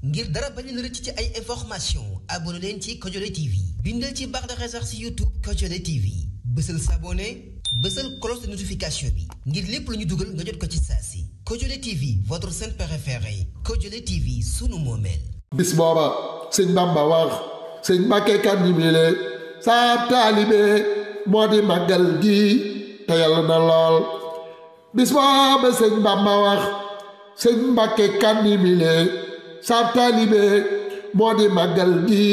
ngir dara bañ leen rëcc ci ay information abonné leen ci Kodiolé TV bindal ci barre de recherche ci YouTube Kodiolé TV bësal s'abonner bësal cloche de notification bi ngir lépp lu ñu dugal nga jot ko ci saa si Kodiolé TV votre chaîne préférée Kodiolé TV sunu moomeel. bis booba sëñ Bamba wax sëñ Mbàkke Kanni mile saa taalibe moo di màggal gi te yàlla na lool. bis booba sëñ Bamba wax sëñ Mbàkke Kanni mile saa taalibe moo di màggal gi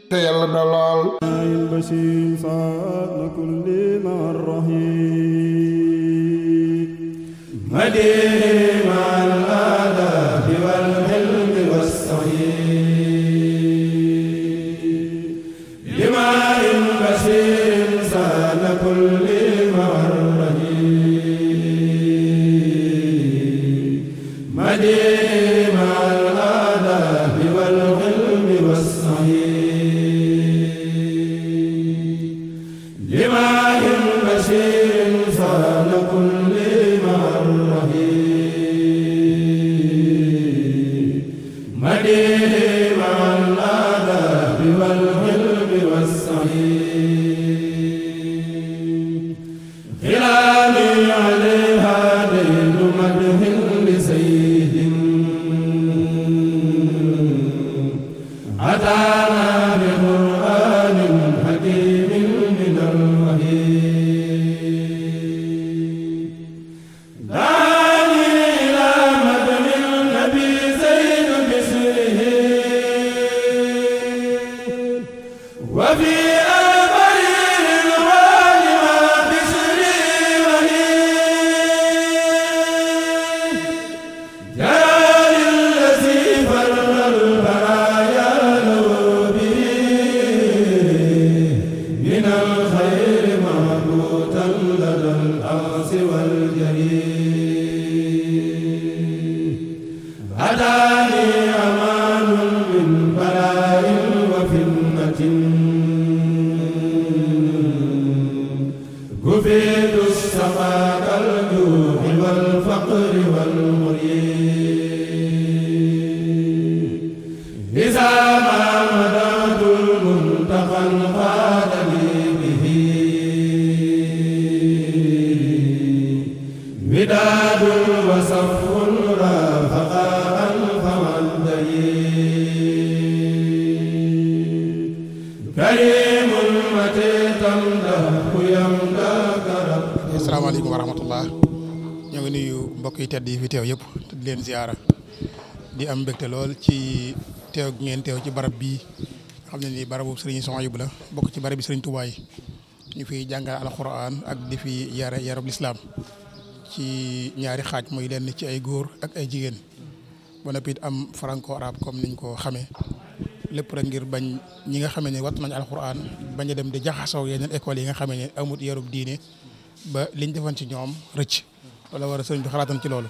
te yàlla na lool. asalaamaaleykum wa rahmatullah ñoo ngi nuyu mbokk yi tedd yi fi teew yëpp te di leen ziyaara di am mbégte lool ci teew gi ngeen teew ci barab bii nga xam ne nii barabu Sëriñ Souhaïbou la bokk ci barab bi Sëriñ Tuubaa yi ñu fiy jàngal alxuraan ak di fi yarab lislaam ci ñaari xaaj muy leen ci ay góor ak ay jigéen ba noppi am franco arabe comme niñ ko xamee lépp rek ngir bañ ñi nga xamee ne wattu nañ alxuraan bañ a dem di jaxasoo yeneen école yi nga xamee ne amut yarub diine ba liñ defoon ci ñoom rëcc wala war a sëriñ bi xalaatan ci loolu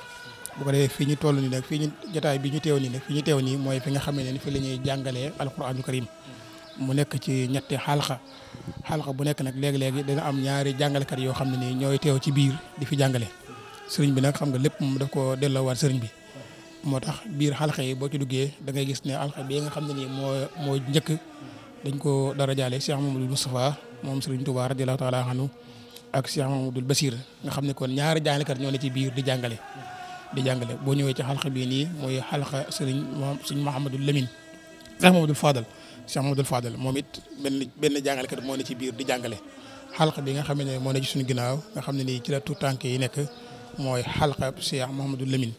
bu ko defee fii ñu toll nii nag fii ñu jotaay bi ñu teew nii nag fi ñu teew nii mooy fi nga xamee ne fi la ñuy jàngalee alxuraanul karim mu nekk ci ñetti xalqa bu nekk nag léegi-léegi dina am ñaari jàngalekat yoo xam ne nii ñooy teew ci biir di fi jàngale sëriñ bi nag xam nga lépp moom daf ko delloowaat sëriñ bi moo tax biir xalqa yi boo ci duggee da ngay gis ne xalqa bi nga xam ne nii moo njëkk dañ ko dara jaale Cheikh Mamadou Moustapha moom sëriñ Touba radiyallahu taala anhu ak Cheikh Mamadou Bassir nga xam ne kon ñaari jàngalekat ñoo ne ci biir di jàngale boo ñëwee ci xalqa bii nii mooy xalqa sëriñ Mouhamadou Lamine Cheikh Mamadou Fadal moom it benn jàngalekat moo ne ci biir di jàngale xalqa bi nga xam ne moo ne ci suñu ginnaaw nga xam ne nii ci la tout tànk yi nekk mooy xalqa Cheikh Mouhamadou Lamine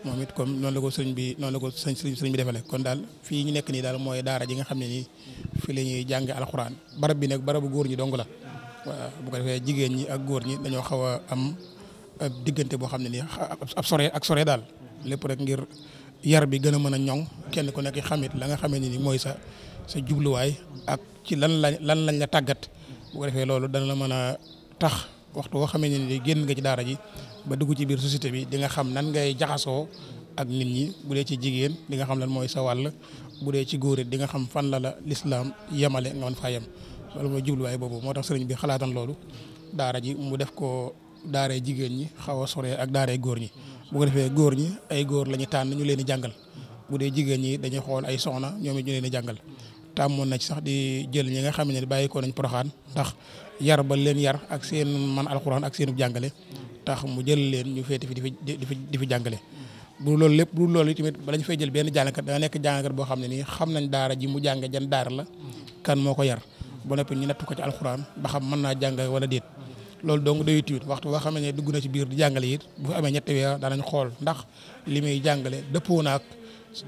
moom it comme noonu la ko sëriñ bi defale kon daal fii ñu nekk nii daal mooy daara ji nga xam ne nii fii la ñuy jànge alxuraan barab bi nag barabu góor ñi dong la waaw bu ko defee jigéen ñi ak góor ñi dañoo xaw a am ab diggante boo xam ne nii ab sore daal lépp rek ngir yar bi gën a mën a ñoŋ kenn ku nekk xamit la nga xamee ni mooy sa jubluwaay ak ci lan lañ la tàggat bu ko defee loolu dana la mën a tax waxtu boo xamee ni génn nga ci daara ji ba dugg ci biir société bi di nga xam nan ngay jaxasoo ak nit ñi bu dee ci jigéen di nga xam lan mooy sa wàll bu dee ci góor it di nga xam fan la lislaam yemale nga mën faa yem loolu mooy jubluwaay boobu moo tax sëriñ bi xalaatan loolu daara ji mu def ko daaray jigéen ñi xaw a sore ak daaray góor ñi bu ko defee góor ñi ay góor la ñu tànn ñu leen di jàngal bu dee jigéen ñi dañuy xool ay soxna ñoom it ñu leen di jàngal tàmmoon na ci sax di jël ñi nga xam ne bàyyi ko nañ Poroxaan ndax yar ba leen yar ak seen man alxuraan ak seenu jàngale tax mu jël leen ñu féete fi di fi jàngale. bu loolu lépp bu loolu tamit bala ñu fay jël benn jàngkat da nekk jàngkat boo xam ne nii xam nañ daara ji mu jànge jan daara la kan moo ko yar ba noppi ñu natt ko ci alxuraan ba xam mën naa jàngale wala déet. loolu donc doy tiwit waxtu boo xam ne dugg na ci biir di jàngale it bu fi amee ñetti weer danañ xool ndax li muy jàngale dëppoo na ak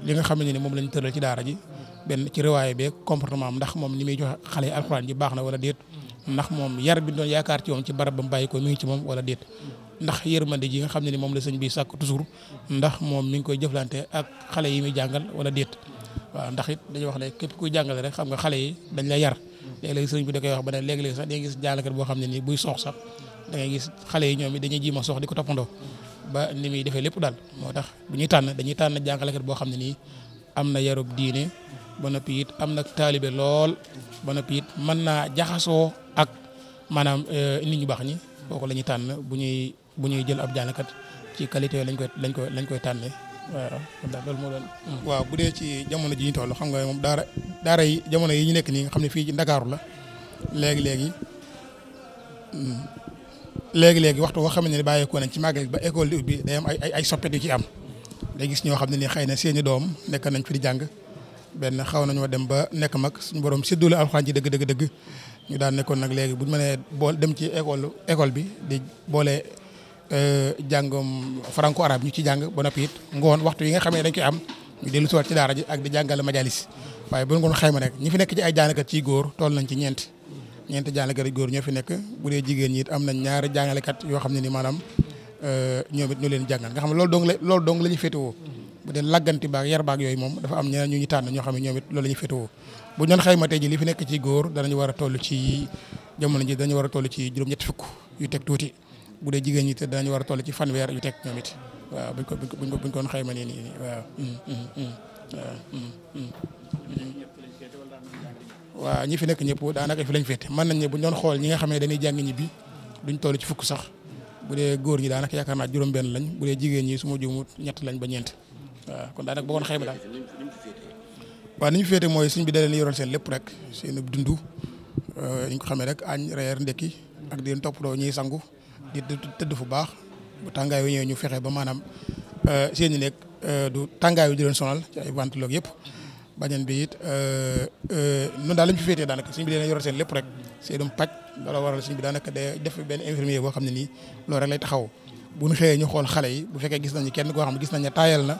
li nga xam ne ni moom lañ tëral ci daara ji benn ci riwaay beeg comportement am ndax moom li muy joxe xale yi alxuraan ji baax na wala déet ndax moom yar bi doon yaakaar ci moom ci barab ba mu bàyyi ko mi ngi ci moom wala déet ndax yërmande ji nga xam ne ni moom la sëñ bi sàkk toujours ndax moom mi ngi koy jëflante ak xale yi muy jàngal wala déet waaw ndax it dañuy wax ne képp kuy jàngale rek xam nga xale yi dañ la yar léeg-léeg sëriñ bi da koy wax ba ne léeg-léeg sax da ngay gis jàngalekat boo xam ne nii buy soox sax da ngay gis xale yi ñoom it dañuy jiima soox di ko toppandoo ba ni muy defee lépp daal moo tax bu ñuy tànn dañuy tànn jàngalekat boo xam ne nii am na yarub diine ba noppi it am na taalibe lool ba noppi it mën naa jaxasoo ak maanaam nit ñu baax ñi kooku la ñuy tànn bu ñuy jël ab jàngalekat ci qualité yooyu lañ koy tànnee waaw loolu moo doon. waaw bu dee ci jamono ji ñu toll xam nga moom daara yi jamono yi ñu nekk nii nga xam ne fii ci Ndakaaru la léegi waxtu boo xam ne bàyyeekoo nañ ci màggal ba école di ubbi day am ay soppet yu ci am day gis ñoo xam ne ni xëy na seeni doom nekk nañ fi di jàng benn xaw nañoo dem ba nekk mag suñu borom séddule alxuraan ci dëgg ñu daan nekkoon nag léegi bu ñu mënee bool dem ci école bi di boole jàngum franco arabe ñu ci jàng ba noppi it ngoon waxtu yi nga xam ne dañ koy am ñu dellu si waat ci daara ji ak di jàngale majalis waaye bu ñu ko xayma rek ñi fi nekk ci ay jàngalekat ci góor toll nañ ci ñeenti jàngalekat yu góor ñoo fi nekk bu dee jigéen ñi it am nañ ñaari jàngalekat yoo xam ne ni maanaam ñoom it ñu leen jàngal nga xam ne loolu dong la ñu féetewoo bu dee lagganti baag yar baag yooyu moom dafa am ñeneen ñu tànn ñoo xam ne ñoom it loolu la ñu féetewoo bu ñu doon xayma tey ji li fi nekk ci góor danañu war a toll ci jamono ji danañu war a toll ci juróom-ñetti fukk yu teg tuuti bu dee jigéen ñi te danañu war a toll ci fanweer yu teg ñoom it waaw buñ ko doon xayma nii waaw waaw ñi fi nekk ñëpp daanaka fi lañ féete mën nañ ne bu ñu doon xool ñi nga xam ne dañuy jàng ñibbi duñ toll ci fukk sax bu dee góor ñi daanaka yaakaar naa juróom-benn lañ bu dee jigéen ñi su ma juumut ñett lañ ba ñeent waaw kon daanaka boo ko xayma daal waaw ni ñu féete mooy suñ bi da leen yoral seen lépp rek seen dundu ñu ko xamee rek añ reer ndekki ak di leen toppatoo ñuy sangu di tëdd fu baax bu tàngaay wi ñëwee ñu fexe ba maanaam seen i nekk du tàngaay wi di leen sonal ci ay ventilo yëpp bañan bi it noonu daal lañ fi féetee daanaka suñ bi leen yoral seen lépp rek seenum paj loola waral suñ bi daanaka day def benn infirmier boo xam ne nii loolu rek lay taxaw bu ñu xëyee ñu xool xale yi bu fekkee gis nañu kenn koo xam ne gis nañ ne taayal na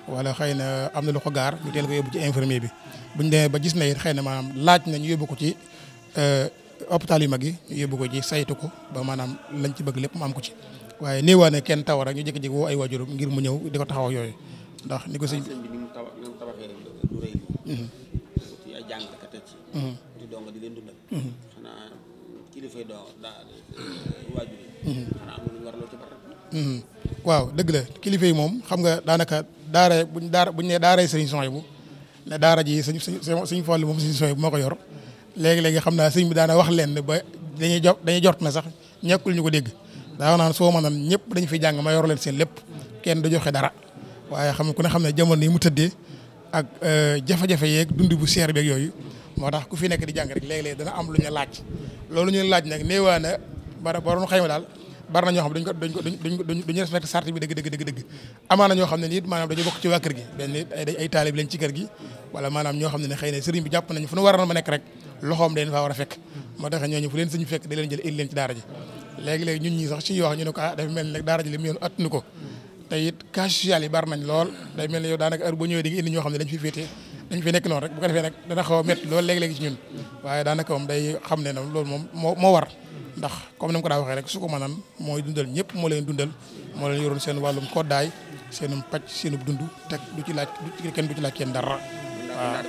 wala xëy na am na lu ko gaar ñu teel ko yóbbu ci infirmier bi buñ demee ba gis na it xëy na maanaam laaj na ñu yóbbu ko ci hôpital yu mag yi ñu yóbbu ko ci saytu ko ba maanaam lañ ci bëgg lépp mu am ko ci waaye néewaa ne kenn taw rek ñu jékki-jékki woo ay waajuram ngir mu ñëw di ko taxaw ak yooyu ndax ni ko sëñ bi ni mu tabaxee rek du rëy ci ay jàngalekat ci di dong di leen dundal xanaa kilifay doo waajur yi xanaa am na lu war loo ci barab waaw dëgg la kilifa yi moom xam nga daanaka buñ ne daaray sëriñ Souhaïbou ne daara ji suñ Fallu moom sëriñ Souhaïbou moo ko yor léegi xam naa sëñ bi daana wax leen ba dañuy jort na sax ñàkkul ñu ko dégg daa wax naan soo mënoon ñëpp dañu fi jàng ma yor leen seen lépp kenn du joxe dara waaye xam ku ne xam ne jamono yi mu tëddee ak jafe-jafe yeeg dund bu seer beeg yooyu moo tax ku fi nekk di jàng rek léeg-léeg dana am lu ñu laaj loolu ñu laaj nag néewaa na baroon xayma daal bari na ñoo xam duñu respecté sart bi dëgg amaana ñoo xam ne nit maanaam dañu bokk ci waa kër gi benn ay taalib lañ ci kër gi wala maanaam ñoo xam ne xëy na sëriñ bi jàpp nañ fu nu war a ma nekk rek loxoom dañ faa war a fekk moo tax ñooñu fu leen sëñ fekk da leen jël indi leen ci daara ji léegi-léegi ñun ñi sax suñuy wax ñu ne ko dafa mel ni nag daara ji li mu yoon attunu ko te it cas social yi bari nañ lool day mel ni yow daanaka heure boo ñëwee di nga indi ñoo xam ne dañ fi féete dañ fi nekk noonu rek bu ko defee nag dana xaw a métti loolu léegi-léegi ci ñun waaye daanaka moom day xam ne nag loolu moom moo war ndax comme ni ma ko daa waxee rek su ko mënaan mooy dundal ñëpp moo leen dundal moo leen yoroon seen wàllum koddaay seenum pàcc seenub dund teg du ci laaj kenn dara waaw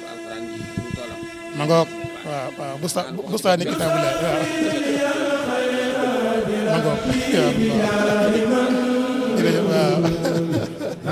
ma ngoog waaw bustaani kitaabullah waaw ma ngoog jërëjëf waaw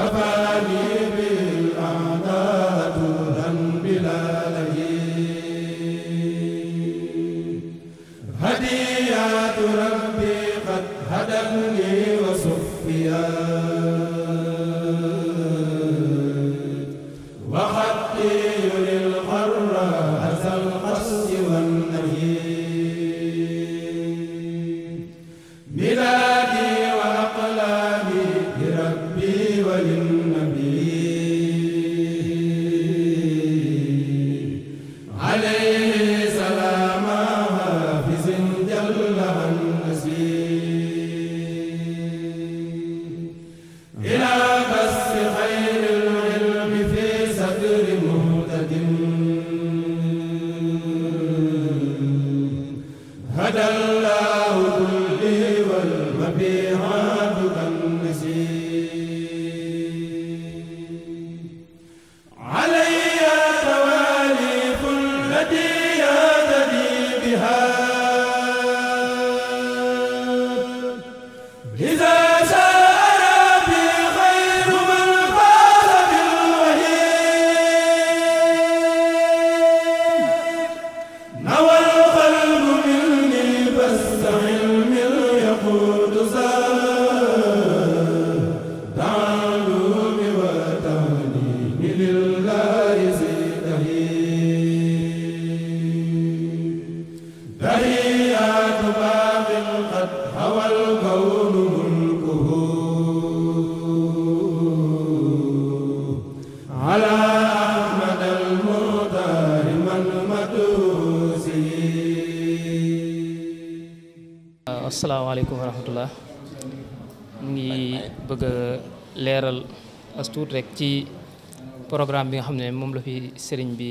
asalaamaaleykum wa rahmatullah mu ngi bëgg a leeral as tuut rek ci programme bi nga xam ne moom la fi sëriñ bi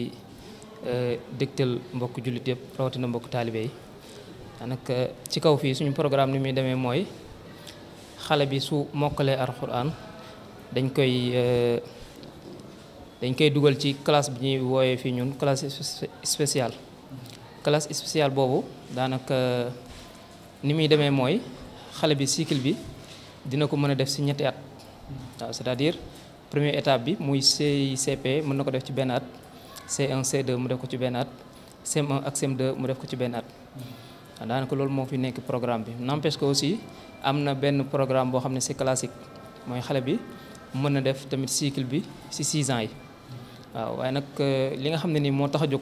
dégtal mbokk jullit yëpp rawatina mbokk taalibe yi daanaka ci kaw fii suñu programme ni muy demee mooy xale bi su mokkalee alxuraan dañ koy dugal ci classe bi ñuy wooyee fii ñun classe spéciale boobu daanaka ni muy demee mooy xale bi cycle bi dina ko mën a def ci ñetti at waaw c'est-à-dire première étape bi muy CICP mën na ko def ci benn at C1 C2 mu def ko ci benn at CM1 ak CM2 mu def ko ci benn at waaw daanaka loolu moo fi nekk programme bi n'empêche que aussi am na benn programme boo xam ne c'est classique mooy xale bi mën na def tamit cycle bi ci 6 ans yi waaw waaye nag li nga xam ne ni moo tax a jóg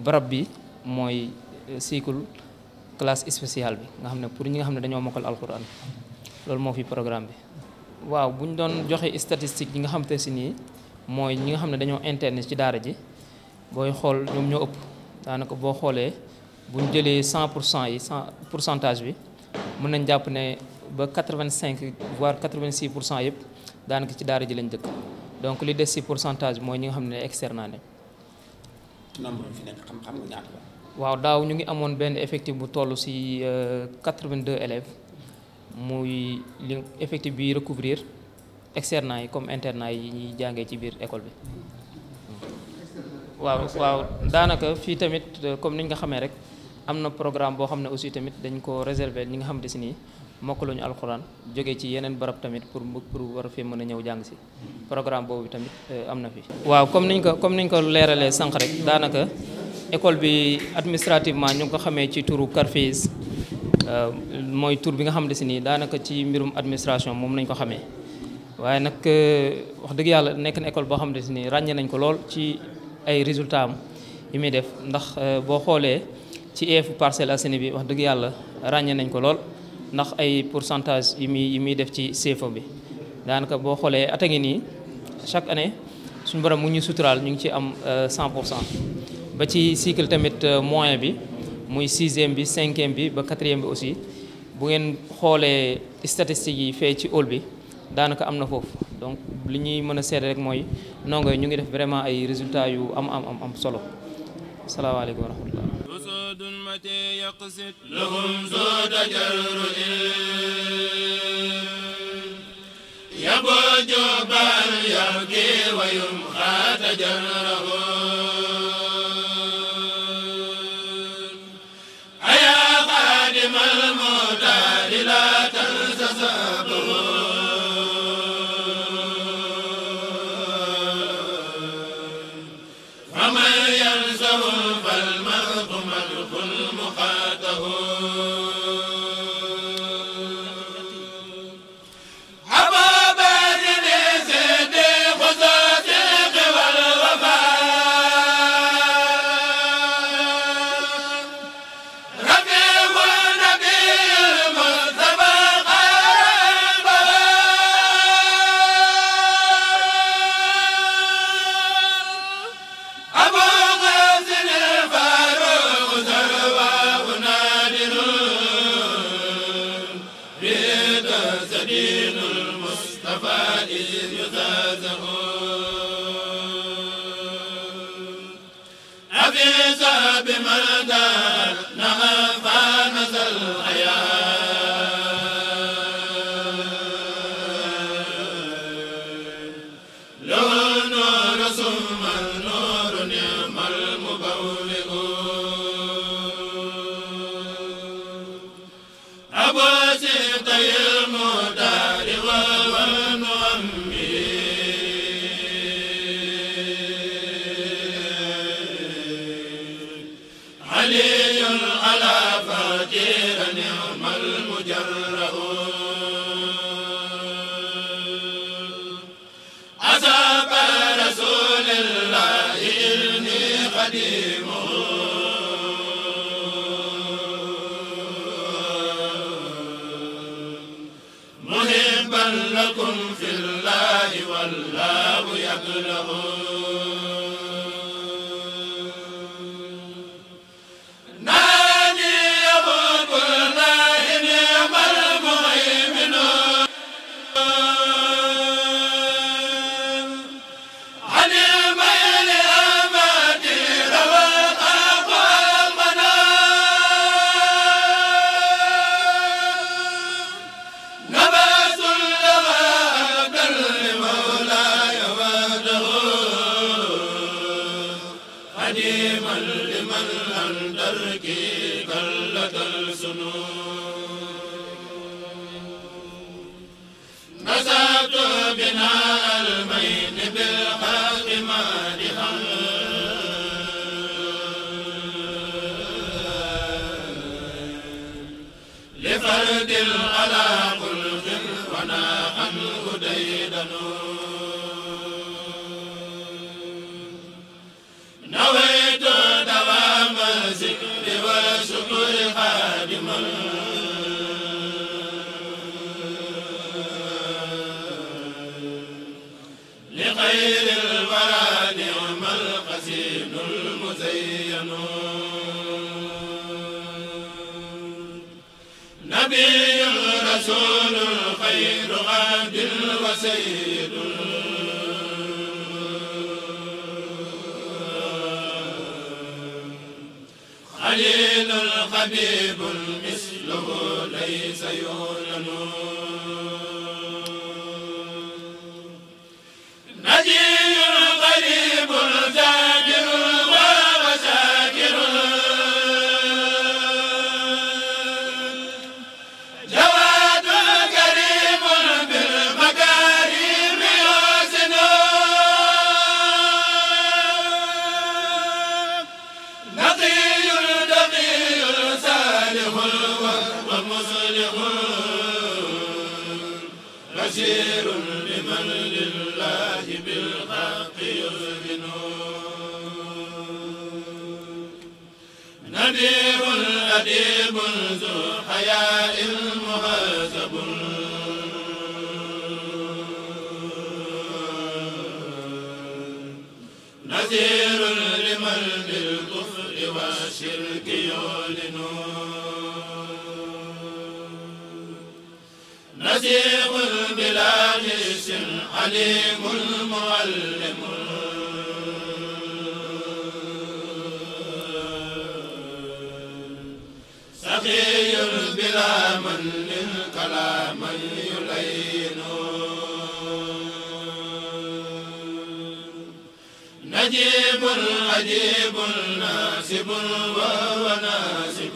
barab bi mooy cycle classe spéciale bi nga xam ne pour ñi nga xam ne dañoo mokkal alxuraan loolu moo fi programme bi waaw bu ñu doon joxe statistique yi nga xam te si nii mooy ñi nga xam ne dañoo interne ci daara ji booy xool ñoom ñoo ëpp daanaka boo xoolee bu ñu jëlee 100% yi 100% bi mën nañ jàpp ne ba 85 voire 86% yëpp daanaka ci daara ji lañ dëkk donc li des ci pourcentage mooy ñi nga xam ne externe ne. nombre fi nekk xam nga ñaata la. waaw daaw ñu ngi amoon benn effectif bu toll ci 82 élèves muy li effectif bi recouvrir externat yi comme internat yi ñuy jàngee ci biir école bi. waaw daanaka fii tamit comme ni nga xamee rek am na programme boo xam ne aussi tamit dañ ko réserver ñi nga xamante si nii mokkaluñu alxuraan jógee ci yeneen barab tamit pour war a fee mën a ñëw jàng si programme boobu tamit am na fi. waaw comme niñ ko leeralee sànq rek daanaka. école bi administrativement ñu ngi ko xamee ci turu Carfis mooy tur bi nga xamante si nii daanaka ci mbirum administration moom nañ ko xamee waaye nag wax dëgg yàlla nekk na école boo xamante si nii ràññee nañ ko lool ci ay résultats am yi muy def ndax boo xoolee ci EF Parcelles Assainies bi wax dëgg yàlla ràññee nañ ko lool ndax ay pourcentage yi muy def ci CFEE bi daanaka boo xoolee at a ngi nii chaque année suñu borom mu ngi suturaal ñu ngi ci am 100%. ba ci cycle tamit moyen bi muy 6e bi 5e bi ba 4e bi aussi bu ngeen xoolee statistiques yi fee ci hall bi daanaka am na foofu donc li ñuy mën a seede rek mooy ndongo yi ñu ngi def vraiment ay résultats yu am solo asalaamaaleykum wa rahmatullah Abba لكم في الله والله يكره نادي يغب الله نعم المهيمن عن الميل أماتي روى أقوامنا نبات لغابا لمولاي وحده قديما لمن عن دركي كلة السنون نسبت بناء المين بالحق مادحا لفرد على خلق وناحا هديدا نويت دوام الذكر والشكر خادما لخير الورى نعم القسيم المزين نبي رسول خير عبد وسيد خليل حبيب مثله ليس يعلن نجي قريب تاجر وشاكر جواد كريم بالمكارم يحسن نقي دقي صالح ومصلح بشير لمن لله بالحق يؤمن نبيب أديب ذو حياء مهذب نذير لمن بالكفر والشرك يعلن نزيغ بلا غش عليم معلم سخي بلا من كلام يلين نجيب عجيب ناسب وهو ناسك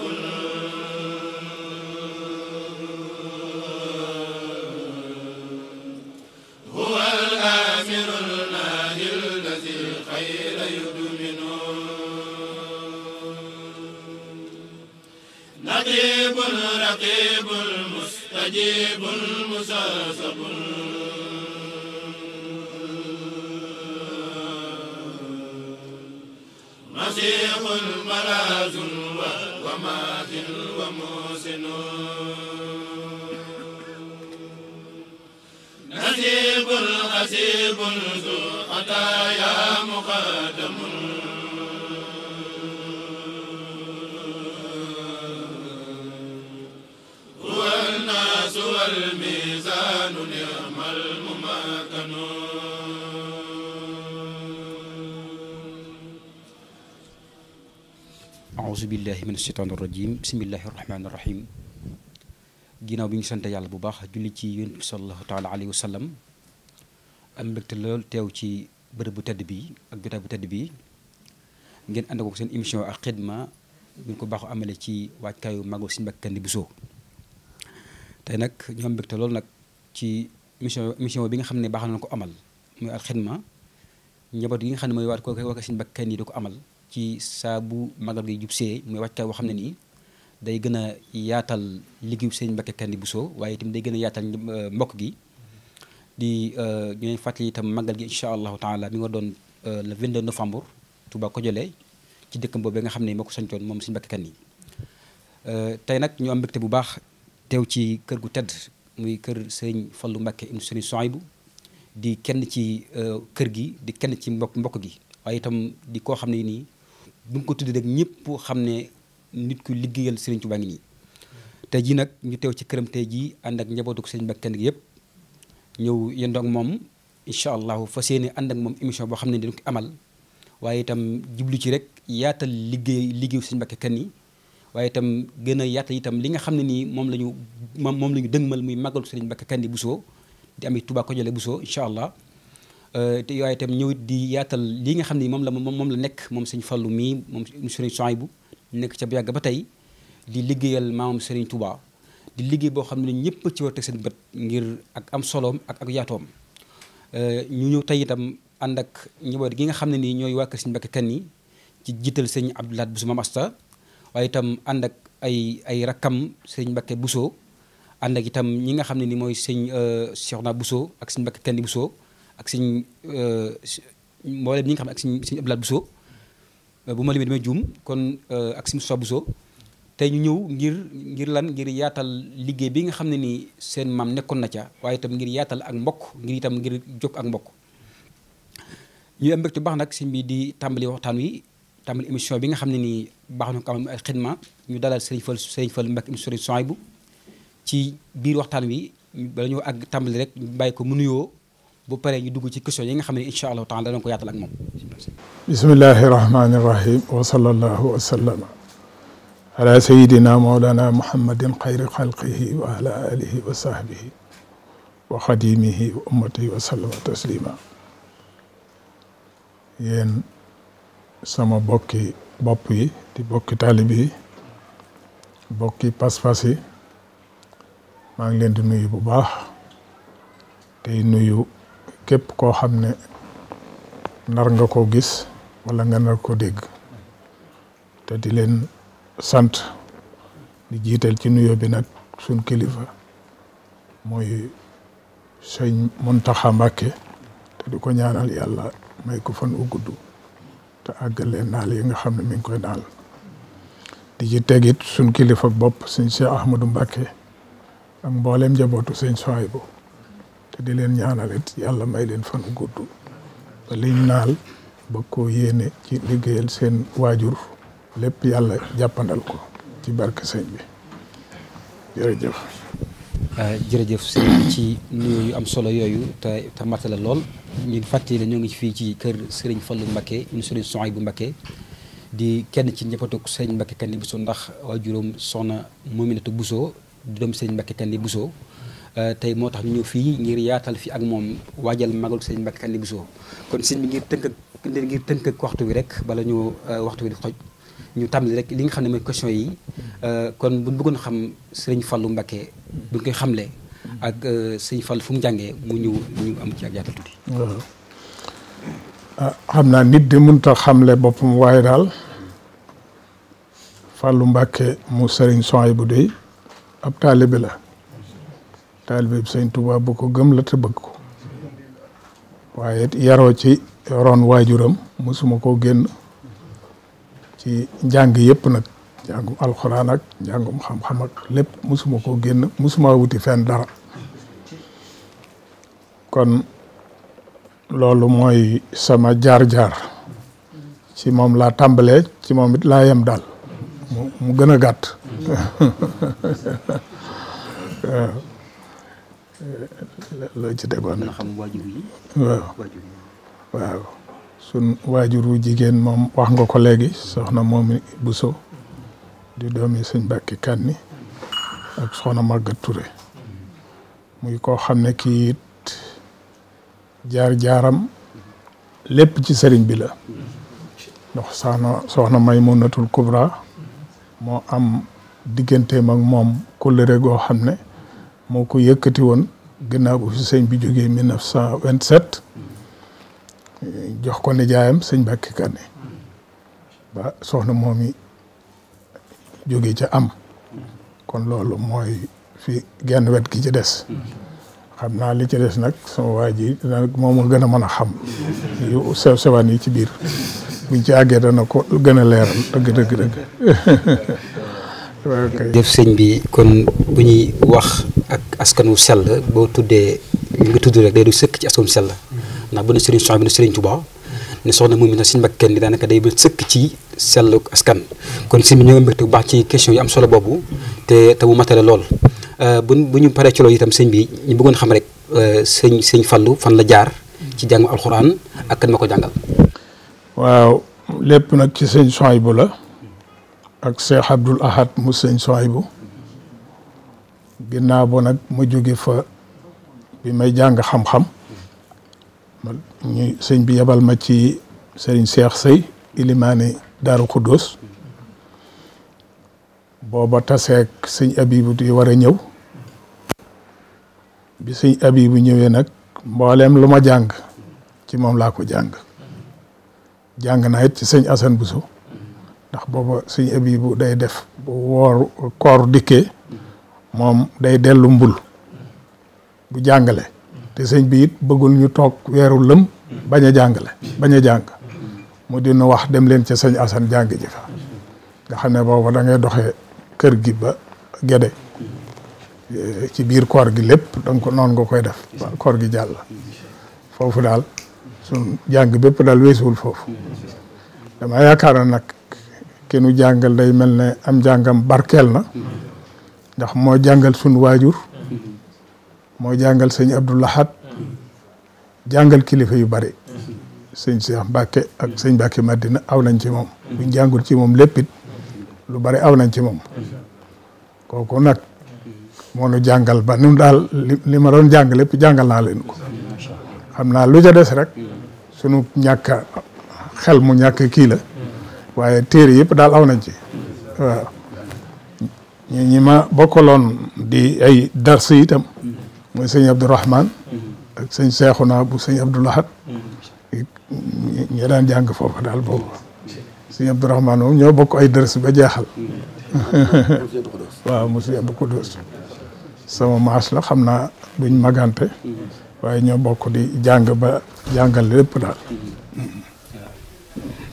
هو الآمر الناهي الذي خير يدمن نقيب رقيب مستجيب مساسب مسيح ملاذ ومات وموسن نسيب حسيب ذو خطايا مقدم هو الناس والميزان نعم المماكن auzu billahi min asheytaan irrajim bismillahi irrahmani irrahim ginnaaw bi ñu sant yàlla bu baax julli ci yonent bi sallallahu taala alayhi wa sallam am mbégte lool teew ci bërëb bu tedd bi ak jotaay bu tedd bi ngeen ànd ko seen émission ak xidma ñu ko baaxu amale ci waajkaayu Magal Serigne Mbacké Kanni Bousso tey nag ñu am mbégte lool nag ci émission bi nga xam ne baax na ko amal muy ak xidma njaboot yi nga xam ne mooy waat ko Serigne Mbacké Kanni di ko amal ci saa bu magal gi jub see muy wàccaay boo xam ne nii day gën a yaatal liggéeyu Serigne Mbacké Kanni Bousso waaye itam day gën a yaatal mbokk gi di ñooy fàttali itam magal gi incha allahu taala mi nga doon le 22 novembre Touba Kodiolé ci dëkkam boobu nga xam ne moo ko sañcoon moom Sëñ Mbàkke Kanni tey nag ñu am mbégte bu baax teew ci kër gu tedd muy kër Sëriñ Fallu Mbàkke ibnu Sëriñ Souhaïbou di kenn ci kër gi di kenn ci mbokk gi waaye itam di koo xam ne nii bu ñu ko tuddee rek ñëpp xam ne nit ku liggéeyal Sëriñ Tuubaa ngi nii tey jii nag ñu teew ci këram tey jii ànd ak njabootu ko Sëriñ Mbàkke Kanni gi yëpp ñëw yendoo ak moom incha allahu fas yéene ànd ak moom émission boo xam ne dañ ko amal waaye itam jublu ci rek yaatal liggéeyu Sëriñ Mbàkke Kanni waaye itam gën a yaatal itam li nga xam ne nii moom la ñu dëgmal muy màggalu Sëriñ Mbàkke Kanni Bousso di amee Touba Kodialé Bousso incha allah te waaye itam ñëwit di yaatal li nga xam ne moom la nekk moom Sëriñ Fallu mii moom Sëriñ Souhaïbou nekk ca bu yàgg ba tey di liggéeyal maamam Sëriñ Touba di liggéey boo xam ne ñëpp ci war a teg seen bët ngir ak am soloom ak yaatoom ñu ñëw tey itam ànd ak njaboot gi nga xam ne nii ñooy waa kër Sëriñ Mbàkke Kanni ci jiital Sëriñ Abdou Lahad Bousso Mame Asta waaye itam ànd ak ay rakkam Sëriñ Mbàkke Bousso ànd ak itam ñi nga xam ne ni mooy Sëriñ Cheikhouna Bousso ak Sëriñ Mbàkke Kanni Bousso ak Sëriñ mboolem ñi nga xam ne ak Sëriñ Abdou Lahad Bousso bu ma limee damay juum kon ak Sëriñ Moussa Bousso tey ñu ñëw ngir yaatal liggéey bi nga xam ne nii seen maam nekkoon na ca waaye itam ngir yaatal ak mbokk ngir jóg ak mbokk ñu am mbégte baax nag sëñ bi di tàmbali waxtaan wi tàmbali émission bi nga xam ne nii baax na ko am ay xidma ñu dalal Sëriñ Fallu Mbàkke ibnu Sëriñ Souhaïbou ci biir waxtaan wi bala ñoo àgg tàmbali rek ñu bàyyi ko mu nuyoo bu paree ñu dugg ci question yi nga xam ne incha allahu taala danañ ko yaatal ak moom bismillahi rahmani rahim wa sallallahu wa sallama ala sayidina mawlana muhammadin xayri xalqihi wa ala alihi wa sahbihi wa xadimihi wa ummatihi wa sallama taslima yéen sama bokki bopp yi di bokki taalib yi bokki pas-pas yi maa ngi leen di nuyu bu baax tey nuyu képp koo xam ne nar nga koo gis wala nga nar ko dégg te di leen sant di jiital ci nuyoo bi nag suñ kilifa mooy sëñ Muntaxa Mbàkke te di ko ñaanal yàlla may ko fan u gudd te àggale naal yi nga xam ne mi ngi koy naal di ci tegit suñ kilifa bopp sëñ Cheikh Ahmadou Mbàkke ak mboolem njabootu sëñ Souhaïbou te di leen ñaanalit yàlla may leen fan u gudd ba liñ naal ba ko yéene ci liggéeyal seen waajur lépp yàlla jàppandal ko ci barke sëñ bi jërëjëf. jërëjëf sëñ ci nuyoo yu am solo yooyu te matala lool ñu fàttali ñoo ngi fii ci kër Sëriñ Fallu Mbàkke ibnu Sëriñ Souhaïbou Mbàkke di kenn ci njabootu Sëriñ Mbàkke Kanni Bousso ndax waajuram soxna Mominatou Bousso di doom Sëriñ Mbàkke Kanni Bousso tey moo tax ñu ñëw fii ngir yaatal fi ak moom waajal magal Sëriñ Mbàkke Kanni Bousso kon sëñ bi ngir tënk ak waxtu wi rek bala ñu waxtu wi di xoj ñu tàmbali rek li nga xam ne mooy question yi kon buñ bëggoon xam Sëriñ Fallu Mbàkke buñ koy xamle ak Sëriñ Fallu fu mu jàngee mu ñu am ci ak yaatal tuuti. waaw xam naa nit di mënut a xamle boppam waaye daal Fallu Mbàkke mu Sëriñ Souhaïbou dey ab taalibe la taalibe bi Sëriñ Tuubaa bu ko gëm la te bëgg ko waaye yaroo ci yoroon waajuram mosuma koo génn ci njàng yëpp nag njàngum alxuraan ak njàngum xam-xam ak lépp mosuma koo génn mosuma wuti fenn dara kon loolu mooy sama jaar-jaar ci moom laa tàmbalee ci moom it laa yem daal mu gën a gàtt waaw loo ci tegoon waaw sun waajur wu jigéen moom wax nga ko léegi soxna Momi Bousso di doomi Sëñ Mbàkke Kanni ak soxna Maguette Touré muy koo xam ne kii it jaar-jaaram lépp ci sëriñ bi la ndax soxna Maymunatul Kubra moo am digganteem ak moom kóllëre goo xam ne moo ko yëkkati woon gannaaw bu fi sëñ bi jógee 1927 jox ko nijaayam Sëñ Mbàkke Kanni ba soxna moom yi jóge ca am kon loolu mooy fi genn wet gi ci des xam naa li ci des nag sama waa ji nag moom a gën a mën a xam yu sew sewaan yi ci biir buñ ci àggee dana ko gën a leeral dëgg. def sëñ bi kon bu ñuy wax ak askanu sell boo tuddee li nga tudd rek day du sëkk ci askanu sell ndax bu ne Serigne Souhaïbou ne Serigne Touba ne soxna moom na Serigne Mbacké Kanni daanaka day ba sëkk ci sellu askan kon sëñ bi ñoo ngi mbégte bu baax ci question yi am solo boobu te mu matale lool bu ñu paree ci loolu itam sëñ bi ñu bëggoon xam rek sëñ Fallou fan la jaar ci jàng alxuraan ak kan ma ko jàngal. waaw lépp nag ci sëñ Souhaïbou la ak Cheikh Abdoul Ahad mu sëñ Souhaïbou ginnaaw bo nag ma jóge fa bi may jàng xam-xam ñu sëñ bi yebal ma ci sëriñ Cheikh Sey ilimaani Daaru Xuddoos booba taseek sëñ Abibu di war a ñëw bi sëñ Abibu ñëwee nag mbooleem lu ma jàng ci moom laa ko jàng naa it ci sëñ Asan Buso ndax booba sëñ Abibu day def bu woor koor dikkee moom day dellu mbul bu jàngale te sëñ bi it bëggul ñu toog weeru lëm bañ a jàng mu dina wax dem leen ca sëñ Asan jàng ji fa nga xam ne booba da ngay doxee kër gi ba Gede ci biir koor gi lépp donc noonu nga koy def ba koor gi jàll foofu daal sun jàng bépp daal weesuwul foofu dama yaakaar nag ki nu jàngal day mel ne am jàngam barkeel na ndax moo jàngal sunu waajur moo jàngal sëñ Abdoul Ahad jàngal kilifa yu bari sëñ Cheikh Mbacké ak sëñ Mbacké Madina aw nañ ci moom buñ jàngul ci moom lépp it lu bari aw nañ ci moom kooku nag moo nu jàngal ba nu daal li ma doon jàng lépp jàngal naa leen ko xam naa lu ca des rek sunu ñàkk xel mu ñàkk kii la waaye téere yëpp daal aw nañ ci waaw ñi ma bokkaloon di ay dars itam mooy sëñ Abdourahman ak sëñ Seexuna bu sëñ Abdoul Ahad ñi daan jàng foofu daal boobu sëñ Abdourahman moom ñoo bokk ay dars ba jeexal waaw mu sëñ Abdou Koudous sama maas la xam naa duñ magante waaye ñoo bokk di jàng ba jàngal lépp daal.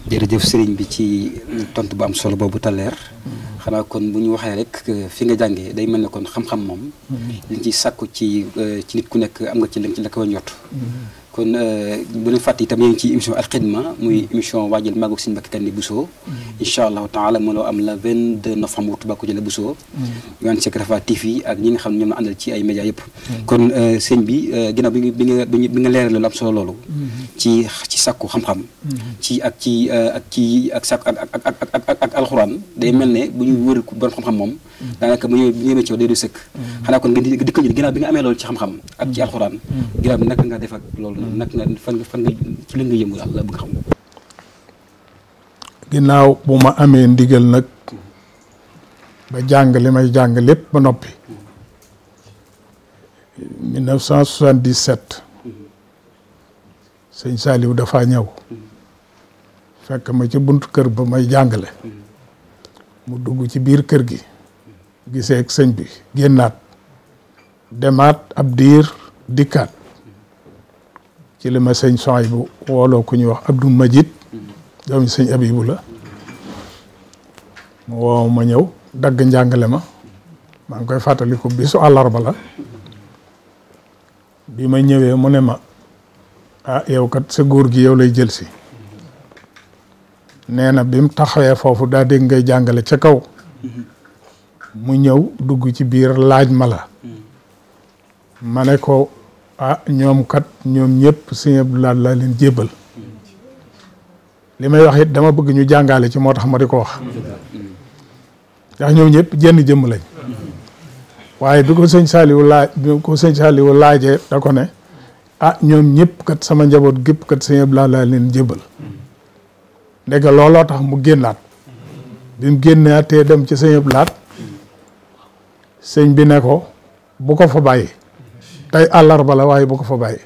jërëjëf sëriñ bi ci tontu bu am solo boobu te leer xanaa kon bu ñu waxee rek fi nga jàngee day mel ne kon xam-xam moom liñ ci sàkku ci nit ku nekk am nga ci la ko njort kon bu leen fàtte itam yéen ci émission Al Khidma muy émission waajal màggu Serigne Mbacké Kanni Bousso incha allahu taala moo am la 22 novembre Touba Kodialé Bousso ñu ànd ci Rafah TV ak ñi nga xam ne ñoom la àndal ci ay médias yëpp kon sëñ bi ginnaaw bi nga leeral loolu am solo loolu ci sàkku xam-xam ak sàkku ak alxuraan day mel ne bu ñu wër borom xam-xam moom daanaka bu ñëwee ci yow day du sëkk xanaa kon nga dikk ñu ginnaaw bi nga amee loolu ci xam-xam ak ci alxuraan ginnaaw bi naka nga def ak loolu nag nga fan nga ci li nga yëngu daal la bëgg xam. ginnaaw bu ma amee ndigal nag ba jàng li may jàng lépp ba noppi 1977 sëñ Saliou dafa ñëw fekk ma ci buntu kër ba may jàngale mu dugg ci biir kër gi gisee ak sëñ bi génnaat demaat ab diir dikkaat ci li ma sëñ Souhaïbou wooloo ku ñuy wax Abdou Majid doomi sëñ Abibu la mu woo ma ñëw dagg njàngale ma maa ngi koy fàttaliku bisu àllarba la bi ma ñëwee mu ne ma ah yow kat sa góor gi yow lay jël si nee na bi mu taxawee foofu daa dégg ngay jàngale ca kaw mu ñëw dugg ci biir laaj ma la ma ne ko ah ñoom kat ñoom ñëpp sëñ Abdou Lahad laa leen jébbal li may wax it dama bëgg ñu jàngale ci moo tax ma di ko wax ndax ñoom ñëpp jenn jëmm lañ waaye bi ko sëñ Saliou laajee da ko ne ah ñoom ñëpp kat sama njaboot gépp kat sëñ Abdou Lahad laa leen jébbal ndeke looloo tax mu génnaat bi mu génnaatee dem ci sëñ Abdou Lahad sëñ bi ne ko bu ko fa bàyyi tey àllarba la waaye bu ko fa bàyyi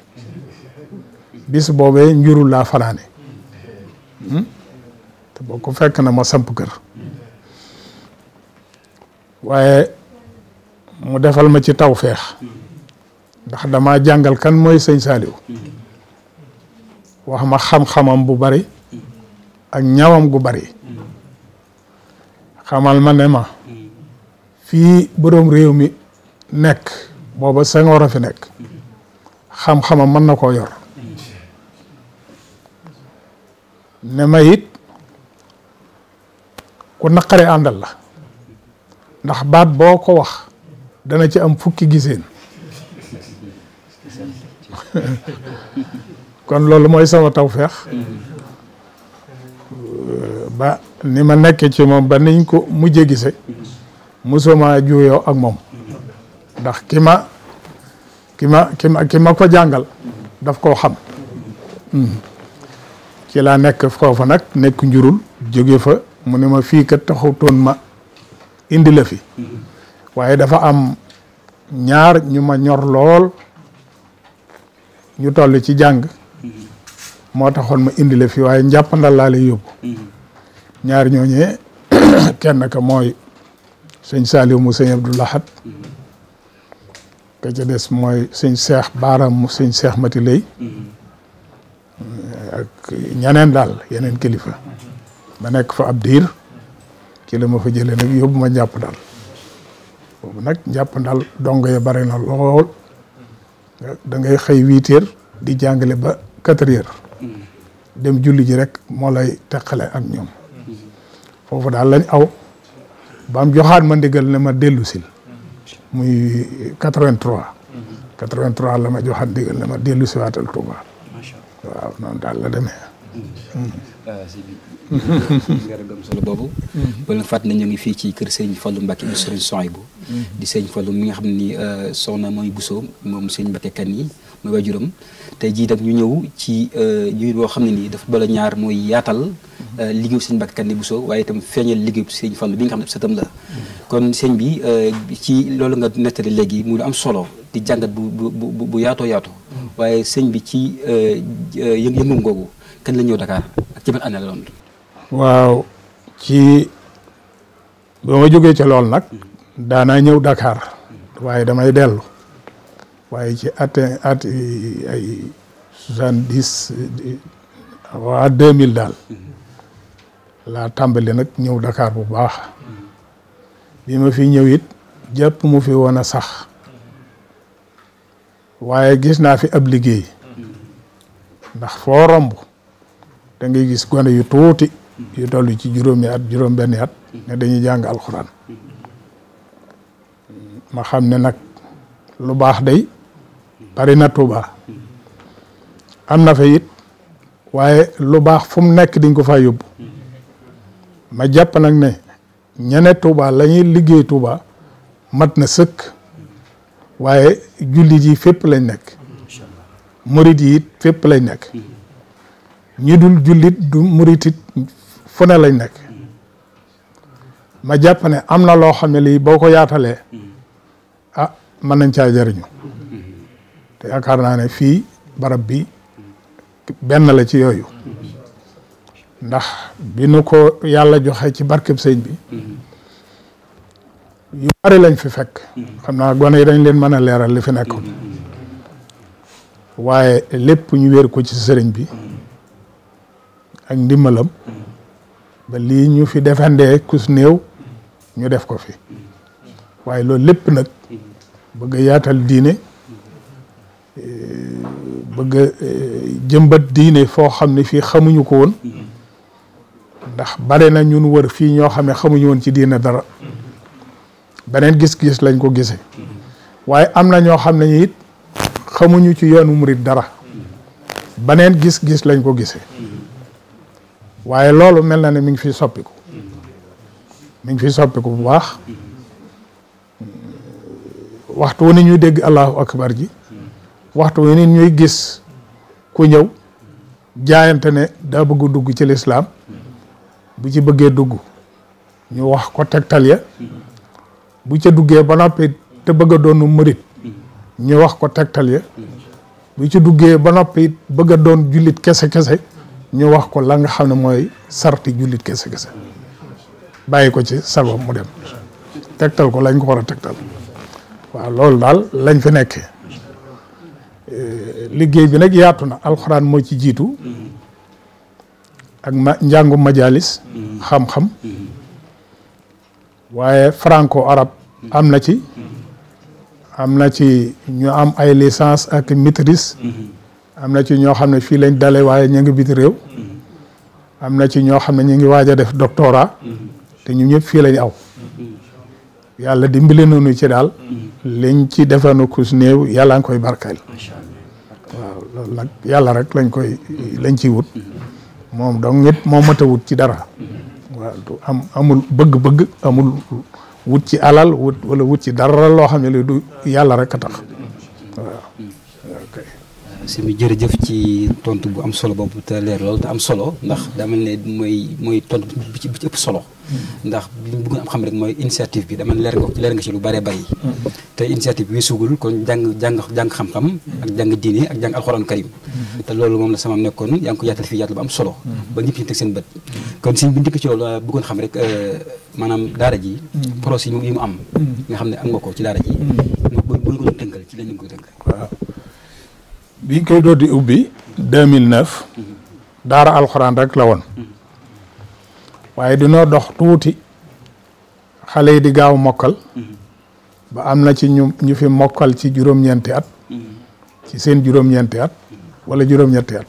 bis boobee njurul laa fanaane te boo ko fekk na ma samp kër waaye mu defal ma ci tawfeex ndax dama jàngal kan mooy sëñ Saliou wax ma xam-xamam bu bari ak ñawam gu bari xamal ma ne ma fii boroom réew mi nekk booba Senghor a fi nekk xam-xamam mën na koo yor ne ma it ku naqare àndal la ndax baat boo ko wax dana ci am fukki giseen kon loolu mooy sama tawfeex ba ni ma nekkee ci moom ba niñ ko mujjee gise musuma juuyoo ak moom ndax ki ma ko jàngal daf koo xam ci laa nekk foofa nag nekk njurul jóge fa mu ne ma fii kat taxutoon ma indi la fi waaye dafa am ñaar ñu ma ñor lool ñu toll ci jàng moo taxoon ma indi la fi waaye njàppandal laa lay yóbbu ñaar ñooñee kenn ka mooy sëñ Saliou mu sëñ Abdou Lahad ka ca des mooy sëñ Cheikh Baaram mu sëñ Cheikh Mati Lay ak ñeneen daal yeneen kilifa ma nekk fa ab diir ci la ma fa jëlee nag yóbbu ma njàpp daal boobu nag njàpp daal dongo ya bari na lool da ngay xëy 8 heures di jàngale ba 4 heures dem julli ji rek moo lay teqale ak ñoom foofu daal lañ aw ba am joxaat ma ndigal ne ma dellu sil muy 83 la ma joxaat ndigal ne ma dellu si waatal Touba waaw noonu daal la demee. gërëm solo boobu. ba leen fàttali ne ñu ngi fii ci kër Sëñ Fallou Mbacke bu Sëriñ Souhaïbou di Sëñ Fallou mi nga xam ni soxna mooy Bousso moom Sëñ Mbacke kan yi mooy waajuram tey jii nag ñu ñëw ci ñu boo xam ne nii dafa bala ñaar mooy yaatal liggéeyu Sëñ Mbacke kan yi Bousso waaye itam feeñal liggéeyu Sëñ Fallou bi nga xam ne sëtam la kon sëñ bi ci loolu nga nettali léegi mu am solo di jàngat bu yaatoo yaatu waaye sëñ bi ci yëngu googu kañ la ñëw Dakar ak ci ban année la doon. waaw ci ba ma jógee ca lool nag daanaa ñëw Dakar waaye damay dellu waaye ci at ay 70 waa 2000 daal laa tàmbali nag ñëw Dakar bu baax bi ma fi ñëw it jàpp mu fi woon a sax waaye gis naa fi ab liggéey ndax foo romb da ngay gis gone yu tuuti yu toll ci juróomi at juróom-benni at ne dañuy jàng alxuraan ma xam ne nag lu baax day bari na Tuuba am na fa it waaye lu baax fu mu nekk diñ ko faa yóbbu ma jàpp nag ne ñene Tuuba la ñuy liggéey Tuuba mat na sëkk waaye jullit yi fépp lañ nekk murit yi it fépp lañ nekk ñi dul jullit du murit it fu ne lañ nekk ma jàpp ne am na loo xam ne lii boo ko yaatalee ah mën nañ caa jëriñu te yaakaar naa ne fii barab bi benn la ci yooyu ndax bi nu ko yàlla joxe ci barkeb sëñ bi yu bari lañ fi fekk xam naa gone yi dañ leen mën a leeral li fi nekkoon waaye lépp ñu wéer ko ci sëriñ bi ak ndimbalam ba lii ñu fi defandee kus néew ñu def ko fi waaye loolu lépp nag bëgg a yaatal diine bëgg a jëmbat diine foo xam ne fii xamuñu ko woon ndax bare na ñun wër fii ñoo xam ne xamuñu woon ci diine dara beneen gis-gis lañ ko gisee waaye am na ñoo xam ne it xamuñu ci yoonu murit dara beneen gis-gis lañ ko gisee waaye loolu mel na ne mi ngi fi soppiku bu baax waxtu wu ni ñuy dégg allahu akbar ji waxtu wu ni ñuy gis ku ñëw jaayante ne daa bëgg dugg ci lislaam bu ci bëggee dugg ñu wax ko tegtal ya bu ca duggee ba noppi te bëgg a doon murit ñu wax ko tegtal ya bu ci duggee ba noppi bëgg a doon jullit kese ñu wax ko la nga xam ne mooy sarti jullit kese bàyyi ko ci sagoom mu dem tegtal ko lañ ko war a tegtal waaw loolu daal lañ fi nekkee liggéey bi nag yaatu na alxuraan moo ci jiitu ak njàngu majalis xam-xam waaye franco arabe am na ci ñu am ay licence ak maîtrise am na ci ñoo xam ne fii lañ dale waaye ñu ngi biti réew am na ci ñoo xam ne ñu ngi waaj a def doctorat te ñu ñëpp fii lañ aw yàlla dimbali nañu ci daal liñ ci defanu kus néew yàlla nga koy barkeel waaw loolu nag yàlla rek lañ ciy wut moom donc nit moo mat a wut ci dara waaw du amul bëgg-bëgg amul wut ci alal wala wut ci dara loo xam ne li du yàlla rek a tax waaw ok si mi jërëjëf ci tontu bu am solo boobu te leer loolu te am solo ndax dama ne mooy tontu bi ci ëpp solo ndax li ñu bëgg am xam rek mooy initiative bi dama leer nga ci lu bëree bëri te initiative bi weesuugul kon jàng xam-xam ak jàng diine ak jàng alxuraan karim te loolu moom la sama nekkoon yaa ngi ko yaatal fii yaatal bu am solo ba ñëpp ñu teg seen bët kon si bu njëkk ci loolu bëggoon xam rek maanaam daara ji projet yi mu am nga xam ne am nga ko ci daara ji bu ñu ko doon tënkal ci lañ ko tënkal waaw biñ koy doon di ubbi 2009 daara alxuraan rek la woon waaye dinoo dox tuuti xale yi di gaaw mokkal ba am na ci ñu fi mokkal ci juróom-ñeenti at ci seen juróom-ñeenti at wala juróom-ñetti at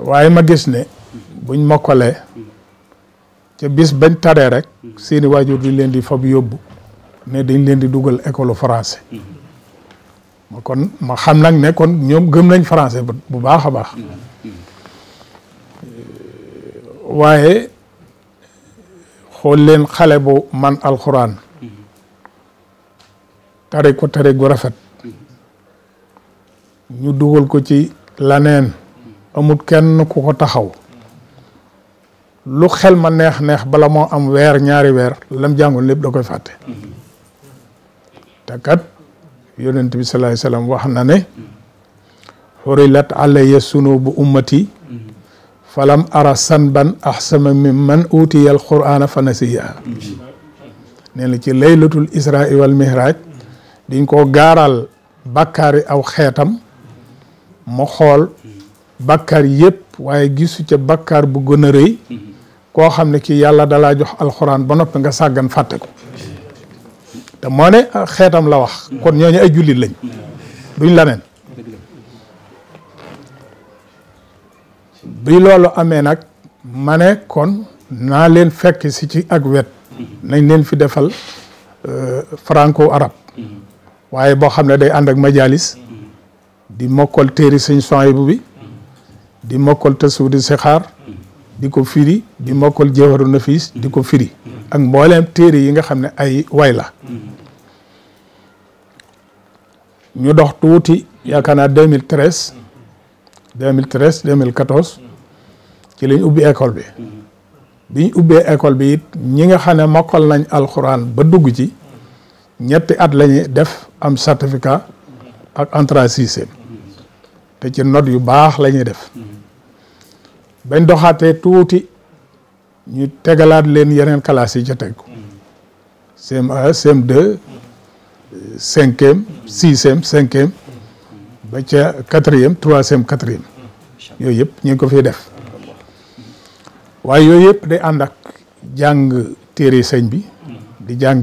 waaye ma gis ne buñ mokkalee ca bis bañ taree rek seeni waajur di leen di fab yóbbu ne dañ leen di dugal école français kon ma xam nag ne kon ñoom gëm nañ français bu baax a baax waaye xool leen xale bu man alxuraan tare ko tare gu rafet ñu dugal ko ci laneen amul kenn ku ko taxaw lu xel ma neex bala moo am weer ñaari weer lam jàngoon lépp da koy fàtte te kat yonent bi sallallahu alayhi wasallam wax na ne xurilat alayya sunubu ummati falam ara sanban ahsama mimman utiya alqur'ana fa nasiya nee na ci laylatul isra wal mihraj diñ ko gaaral bàkkaari aw xeetam mu xool bàkkaar yépp waaye gisu ca bàkkaar bu gën a rëy koo xam ne kii yàlla dalaa jox alxuraan ba noppi nga sàggan fàtte ko te moo ne xeetam la wax kon ñooñu ay jullit lañ duñ la neen bi loolu amee nag ma ne kon naa leen fekk si ci ak wet nañ leen fi defal franco arabe waaye boo xam ne day ànd ak majalis di mokkal téeri sëñ Suhaybu bi di mokkal tasawudu sixaar di ko firi di mokkal jawharu nafis di ko firi ak mbooleem téere yi nga xam ne ay way la ñu dox tuuti yaakaar naa 2013 2014 ci lañ ubbi école bi biñ ubbee école bi it ñi nga xam ne mokkal nañ alxuraan ba dugg ci ñetti at lañuy def am certificat ak entrée sixième te ci note yu baax la ñuy def bañ doxaatee tuuti ñu tegalaat leen yeneen classes yi ca teg ko CM1 CM2 cinquième sixième cinquième ba ca quatrième troisième quatrième yooyu yëpp ñu ngi ko fiy def waaye yooyu yëpp day ànd ak jàng téere sëñ bi di jàng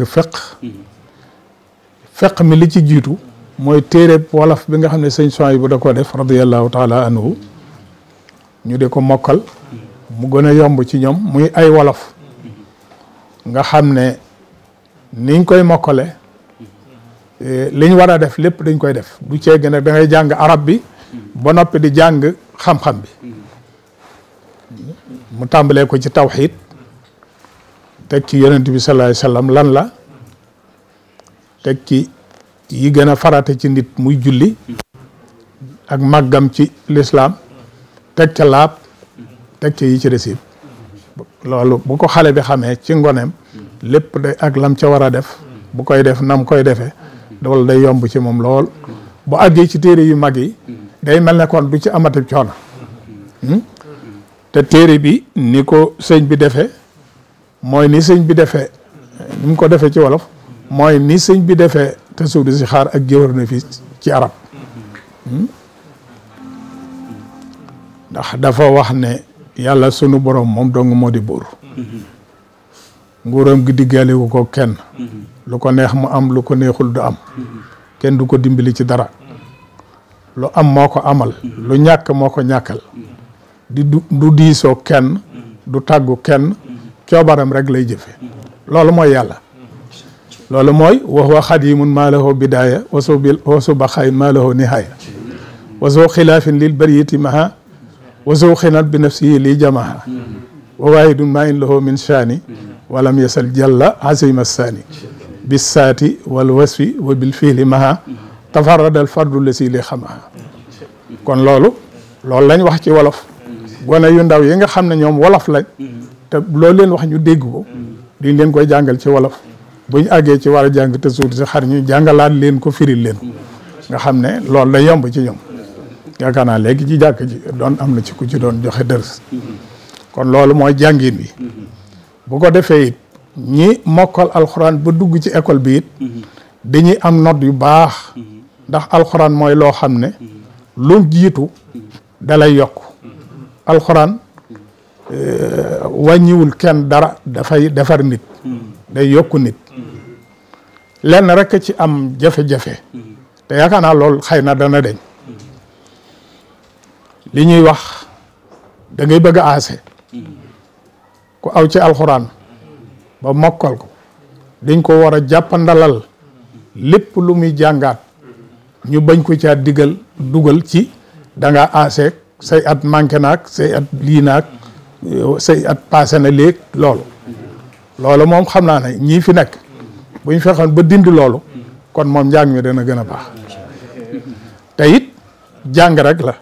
feq mi li ci jiitu mooy téere wolof bi nga xam ne sëñ Suhaybu da ko def radiyallahu taala anhu ñu di ko mokkal mu gën a yomb ci ñoom muy ay wolof nga xam ne niñ koy mokkale liñ war a def lépp dañ koy def du cee gën a da ngay jàng arab bi ba noppi di jàng xam-xam bi mu tàmbalee ko ci tawxiid teg ci yonent bi sallallahu alayhi wasallam lan la teg ci yi gën a farate ci nit muy julli ak màggam ci lislaam teg ca laab teg ca yi ci des loolu bu ko xale bi xamee ci ngoneem lépp day ak lam ca war a def bu koy def nam koy defee loolu day yomb ci moom lool bu àggee ci téere yu mag yi day mel ne kon du ci amati coono te téere bi ni ko sëñ bi defee mooy ni sëñ bi defee ni mu ko defee ci wolof mooy ni sëñ bi defee tasawudu si xaar ak jawharu nafis ci arab ndax dafa wax ne yàlla sunu borom moom dong moo di buur nguuram gi diggaalewu ko kenn lu ko neex mu am lu ko neexul du am kenn du ko dimbali ci dara lu am moo ko amal lu ñàkk moo ko ñàkkal du diisoo kenn du tàggu kenn coobaram rek lay jëfe loolu mooy yàlla loolu mooy wa huwa xadimun maa lahu bidaaya wasu baxayin maa lahu nihaaya wasu xilaafin lil bariyati maha wasu xinat bi nafsihi li jamaha wa waahidun maa in lahu min shaani walam yasal jalla azima saani bis saati wal wasfi wa bil fiili maha tafarradal fardu lasi li xamaha kon loolu lañ wax ci wolof gone yu ndaw yi nga xam ne ñoom wolof lañ te loolu leen wax ñu dégg ko duñ leen koy jàngal ci wolof buñ àggee ci war a jàng te suuti si xar ñu jàngalaat leen ko firil leen nga xam ne loolu day yomb ci ñoom yaakaar naa léegi ci jàkk ji doon am na ci ku ci doon joxe dërs kon loolu mooy jàngin bi bu ko defee it ñi mokkal alxuraan ba dugg ci école bi it dañuy am note yu baax ndax alxuraan mooy loo xam ne lu jiitu dalay yokk alxuraan wàññiwul kenn dara dafay defar nit day yokku nit lenn rek ci am jafe-jafe te yaakaar naa loolu xëy na dana deñ li ñuy wax da ngay bëgg a aase ku aw ci alxuraan ba mokkal ko dañ ko war a jàppandalal lépp lu muy jàngaat ñu bañ ko caa dugal ci da nga aase say at manqué naag say at lii naag say at passé na léegi loolu moom xam naa ne ñii fi nekk bu ñu fexoon ba dindi loolu kon moom njàng mi dana gën a baax te it jàng rek la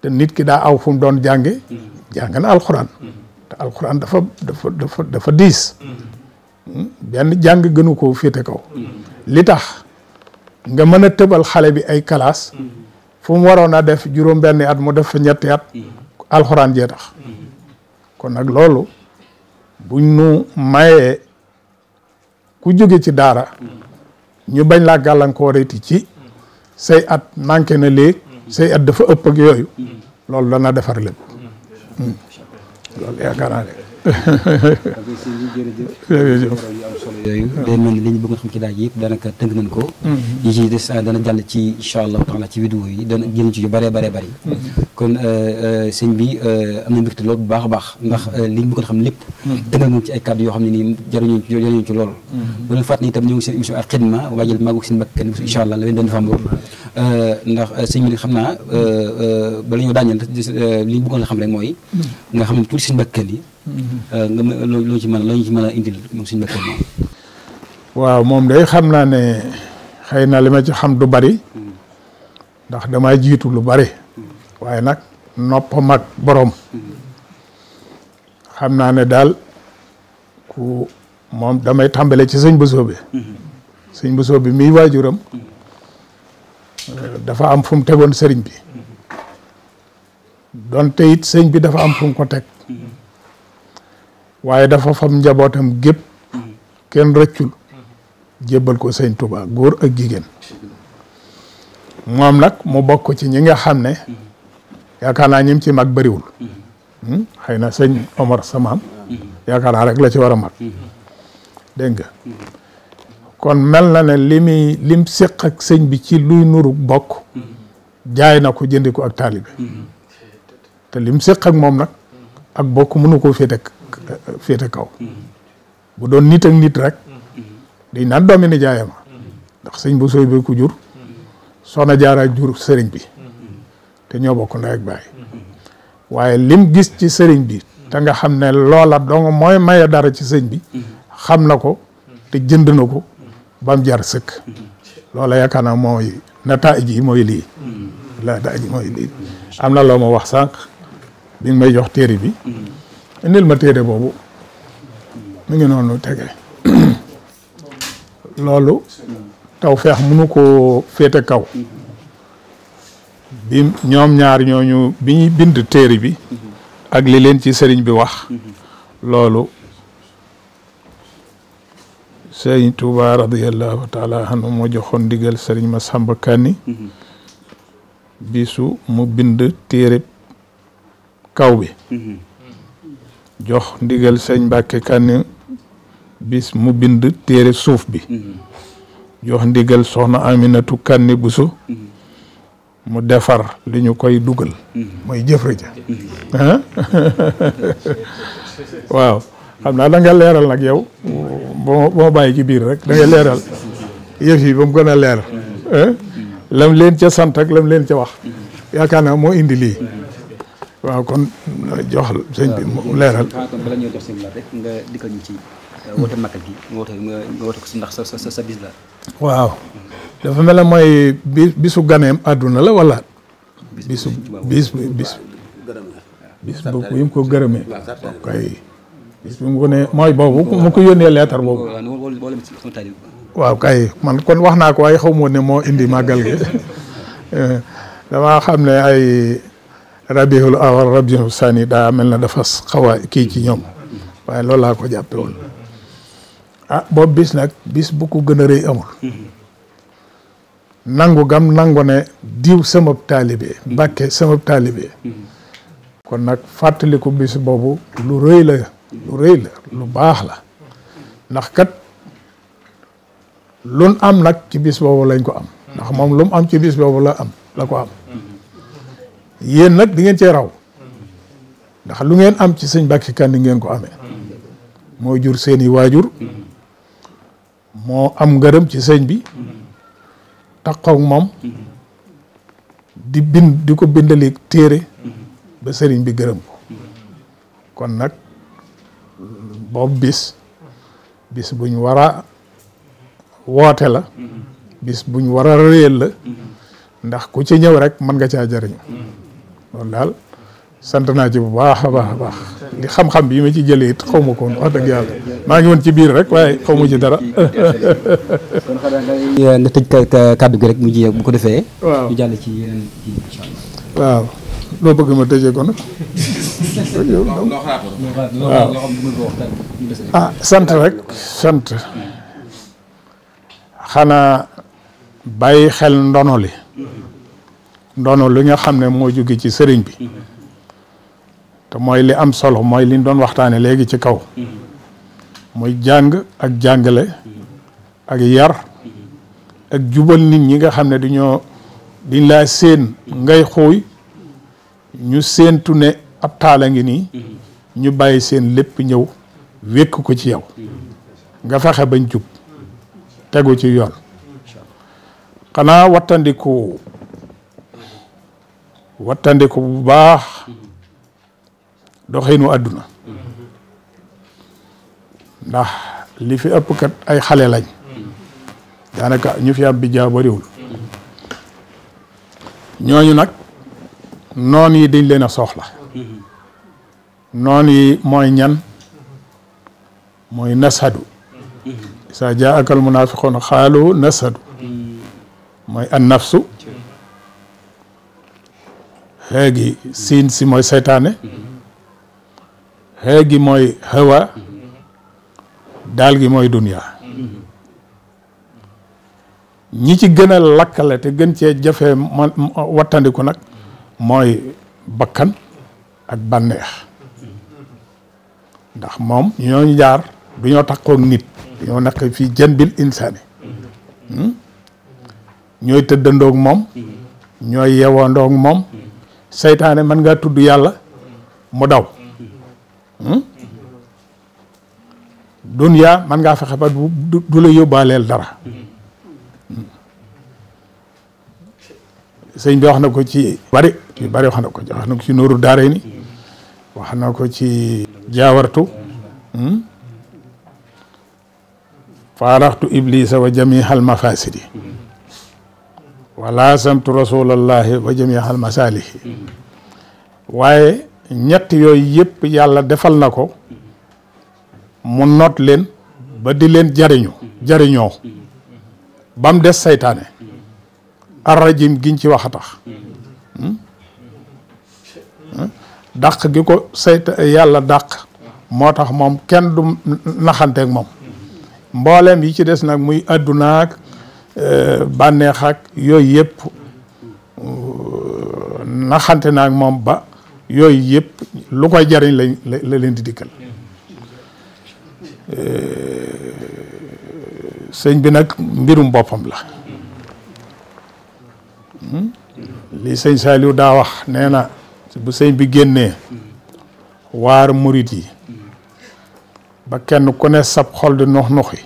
te nit ki daa aw fu mu doon jànge jàng na alxuraan te alxuraan dafa diis benn jàng gënu ko féete kaw li tax nga mën a tëbal xale bi ay classe fu mu waroon a def juróom benni at mu def fa ñetti at alxuraan jee tax kon nag loolu buñ nu mayee ku jóge ci daara ñu bañ laa gàllankooreti ci say at manqué na léegi say at dafa ëpp ak yooyu loolu dana defar lépp loolu yaakaar naa ne jërëjëf yooyu day mel ni li ñu bëgg xam ci daaj yëpp daanaka tënk nañ ko yi ci des dana jàll ci incha allahu taala ci vidéo yi dana jël ci yu bëree bëri kon sëñ bi am na mbégte lool bu baax a baax ndax li ñu bëggoon xam lépp tënkal nañ ci ay kàddu yoo xam ne nii jëriñu ci loolu bu leen fàttali itam ñu ngi seen émission ak xidma waajal maagu seen bakkan incha allah la 22 novembre ndax sëñ bi xam naa bala ñoo daañal li ñu bëggoon xam rek mooy nga xam ne tuuti seen bakkan yi nga loo ci mën a indil moom suñu mbokk moom. waaw moom day xam naa ne xëy na li ma ci xam du bari ndax damaa jiitu lu bari waaye nag noppam ak borom xam naa ne daal ku moom damay tàmbale ci sëñ Bousso bi sëñ Bousso bi miy waajuram dafa am fu mu tegoon sëriñ bi donte it sëñ bi dafa am fu mu ko teg. waaye dafa fam njabootam gépp kenn rëccul jébbal ko sëñ Touba góor ak jigéen moom nag mu bokk ci ñi nga xam ne yaakaar naa ñim ci mag bëriwul xëy na sëñ Omar samaam yaakaar naa rek la ci war a mag dégg nga kon mel na ne lim séq ak sëñ bi ci luy nuru bokk jaay na ko jëndi ko ak taalibe te lim séq ak moom nag ak bokk mënu koo féete kaw bu doon nit ak nit rek dañ naan doomi ni jaayama ndax sëñ bu sooy bi ku jur soxna jaara jur sëriñ bi te ñoo bokk ndey ak baay waaye lim gis ci sëriñ bi te nga xam ne loola dong mooy maye dara ci sëñ bi xam na ko te jënd na ko bam jar sëkk loola yaakaar naa mooy nataay ji mooy lii am na loo ma wax sànq bi nga may jox téere bi indil ma téere boobu mu ngi noonu tege loolu taw feex mënu koo féete kaw bi ñoom ñaar ñooñu bi ñuy bind téere bi ak li leen ci sëriñ bi wax loolu sëriñ Tuuba radiyallahu taala anhu moo joxoon ndigal sëriñ Masamba Kanni bisu mu bind téere kaw bi jox ndigal sëñ Mbàkke Kanni bis mu bind téere suuf bi jox ndigal soxna Aminatu Kanni Buso mu defar li ñu koy dugal mooy jëfre ja waaw xam naa da nga leeral nag yow boo bàyyi ci biir rek da nga leeral yëf yi ba mu gën a leer lam leen ca sant ak lam leen ca wax yaakaar naa moo indi lii waaw kon jox sëñ bi mu leeral. kon bala ñoo jox sëñ bi rek nga dikkal ñu ci woote Magal gi nga woote ko si ndax sa bis la. waaw dafa mel ne mooy bisu ganeem àdduna la wala. bis boobu yi mu ko gërëmee. kay bis bi mu ko ne mooy boobu mu ko yónnee leetar boobu. waaw kay man kon wax naa ko waaye xaw ma ne moo indi màggal gi damaa xam ne ay rabiul awal rabiul sani daa mel na dafa xaw a kii ci ñoom waaye loolu laa ko jàppe woon boobu bis nag bis bu ko gën a rëy amul nangu gam nangu ne diw sama taalibe Mbàkke sama taalibe kon nag fàttaliku bis boobu lu rëy la lu baax la ndax kat lun am nag ci bis boobu lañ ko am ndax moom lu mu am ci bis boobu la ko am yéen nag di ngeen cee raw ndax lu ngeen am ci sëñ Mbàkke Kanni ngeen ko amee moo jur seeni waajur moo am ngërëm ci sëñ bi taxaw moom di ko bindali téere ba sëriñ bi gërëm ko kon nag boobu bis buñ war a woote la bis buñ war a réel la ndax ku ci ñëw rek mën nga caa jëriñu loolu daal sant naa ci bu baax a baax li xam-xam bi ma ci jëlee it xaw ma ko woon wax dëgg yàlla maa ngi woon ci biir rek waaye xaw ma ci dara. kon xanaa nga tëj kàddu gi rek mu ji bu ko defee. waaw ñu jàll ci yeneen kii incha allah. waaw loo bëgg ma tëjee ko nag. waaw sant rek sant. xanaa bàyyi xel ndono li nga xam ne moo jóge ci sëriñ bi te mooy li am solo mooy liñ doon waxtaane léegi ci kaw muy jàng ak jàngale ak yar ak jubal nit ñi nga xam ne diñ laa séen ngay xuuy ñu séentu ne ab taala ngi nii ñu bàyyi seen lépp ñëw wékk ko ci yow nga fexe bañ jub tegu ci yoon xanaa wattandiku bu baax doxinu àdduna ndax li fi ëpp kat ay xale lañ daanaka ñu fi am bi jaa bariwul ñooñu nag noon yi dañ leen a soxla noon yi mooy ñan mooy nashadu sa jaaka al munafiquna xaalu nashadu mooy an nafsu xeegi siin si mooy seytaane xeegi mooy hawa daal gi mooy dunya ñi ci gën a lakkale te gën cee jafe wattandiku nag mooy bakkan ak bànneex ndax moom ñooñu jaar du ñoo takkook nit ñoo nekk fii janbil insaani ñooy tëddandoog moom ñooy yewandoog moom seytaane mën ngaa tudd yàlla mu daw dunya mën ngaa fexe ba du la yóbbaaleel dara sëñ bi wax na ko ci bari wax na ko ci Nuuru Daarayni wax na ko ci jaawartu faaraxtu iblisa wa jamihal mafasidi wala samtu rasulallahi wa jamihal masalihi waaye ñett yooyu yëpp yàlla defal na ko mu noot leen ba di leen jariñoo ba mu des saytaane arrajim giñ ci wax a tax dàq gi ko yàlla dàq moo tax moom kenn du naxanteeg moom mboolem yi ci des nag muy addunaak bànneex ak yooyu yëpp naxante naag moom ba yooyu yëpp lu koy jariñ la leen di dikkal sëñ bi nag mbirum boppam la li sëñ Saliou daa wax nee na bu sëñ bi génnee waar murit yi ba kenn ku ne sab xol di nox noxi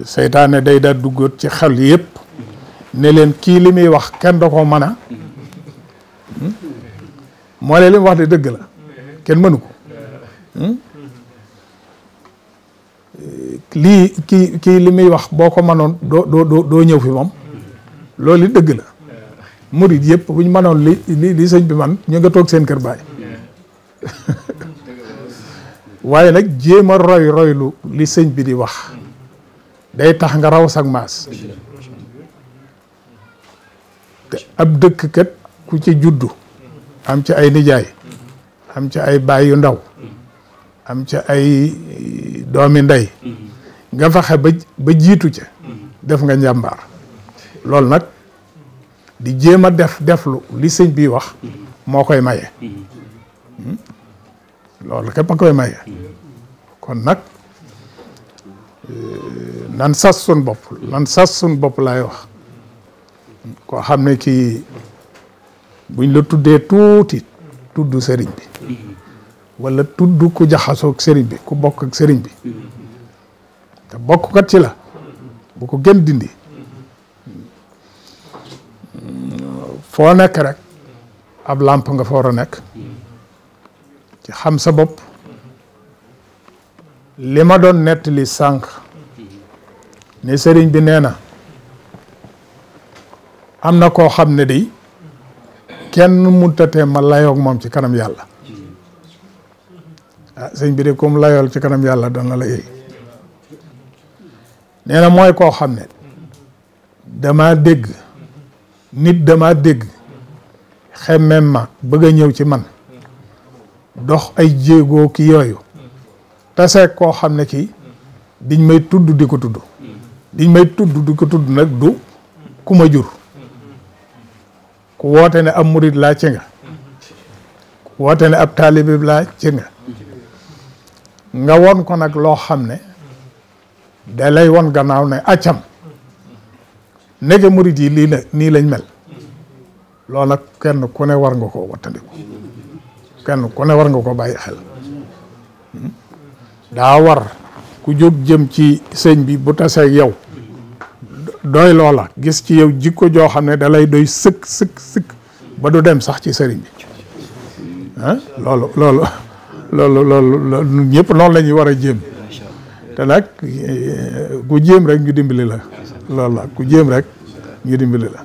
seytaane day daa duggoot ci xel yëpp ne leen kii li muy wax kenn da ko mën a moo leen li mu wax de dëgg la kenn mënu ko lii kii li muy wax boo ko mënoon doo ñëw fi moom loolu dëgg la murit yëpp bu ñu mënoon li sëñ bi man ñu nga toog seen kër baay waaye nag jéem a roylu li sëñ bi di wax day tax nga raw sag maas te ab dëkk kat ku ci juddu am ci ay nijaay am ci ay baay yu ndaw am ci ay doomi ndey nga fexe ba jiitu ca def nga njàmbaar loolu nag di jéem a deflu li sëñ bi wax moo koy maye loolu képp a koy maye kon nag nan sas sun bopp laay wax koo xam ne kii buñ la tuddee tuuti tudd sëriñ bi wala tudd ku jaxasoog sëriñ bi ku bokk ak sëriñ bi te bokk kat ci la bu ko gën dindi foo nekk rek ab làmp nga fa war a nekk ci xam sa bopp li ma doon nettali sànq ne sëriñ bi nee na am na koo xam ne day kenn muntatee ma layoog moom ci kanam yàlla sëñ bi de comme layool ci kanam yàlla dana la yëy nee na mooy koo xam ne dama dégg xemmem ma bëgg a ñëw ci man dox ay jéegoo ki yooyu taseeg koo xam ne kii diñ may tudd di ko tudd nag du ku ma jur ku woote ne ab murid laa ci nga ku woote ne ab taalibe laa ci nga won ko nag loo xam ne da lay won gannaaw ne accam nege murid yi lii la nii lañ mel loolu nag kenn ku ne war nga koo wattandiku kenn ku ne war nga ko bàyyi xel daa war ku jóg jëm ci sëñ bi bu tasee yow doy loola gis ci yow jikko joo xam ne da lay doy sëkk ba du dem sax ci sëriñ bi loolu ñëpp noonu la ñuy war a jéem te nag ku jéem rek ñu dimbali la loolu la ku jéem rek ñu dimbali la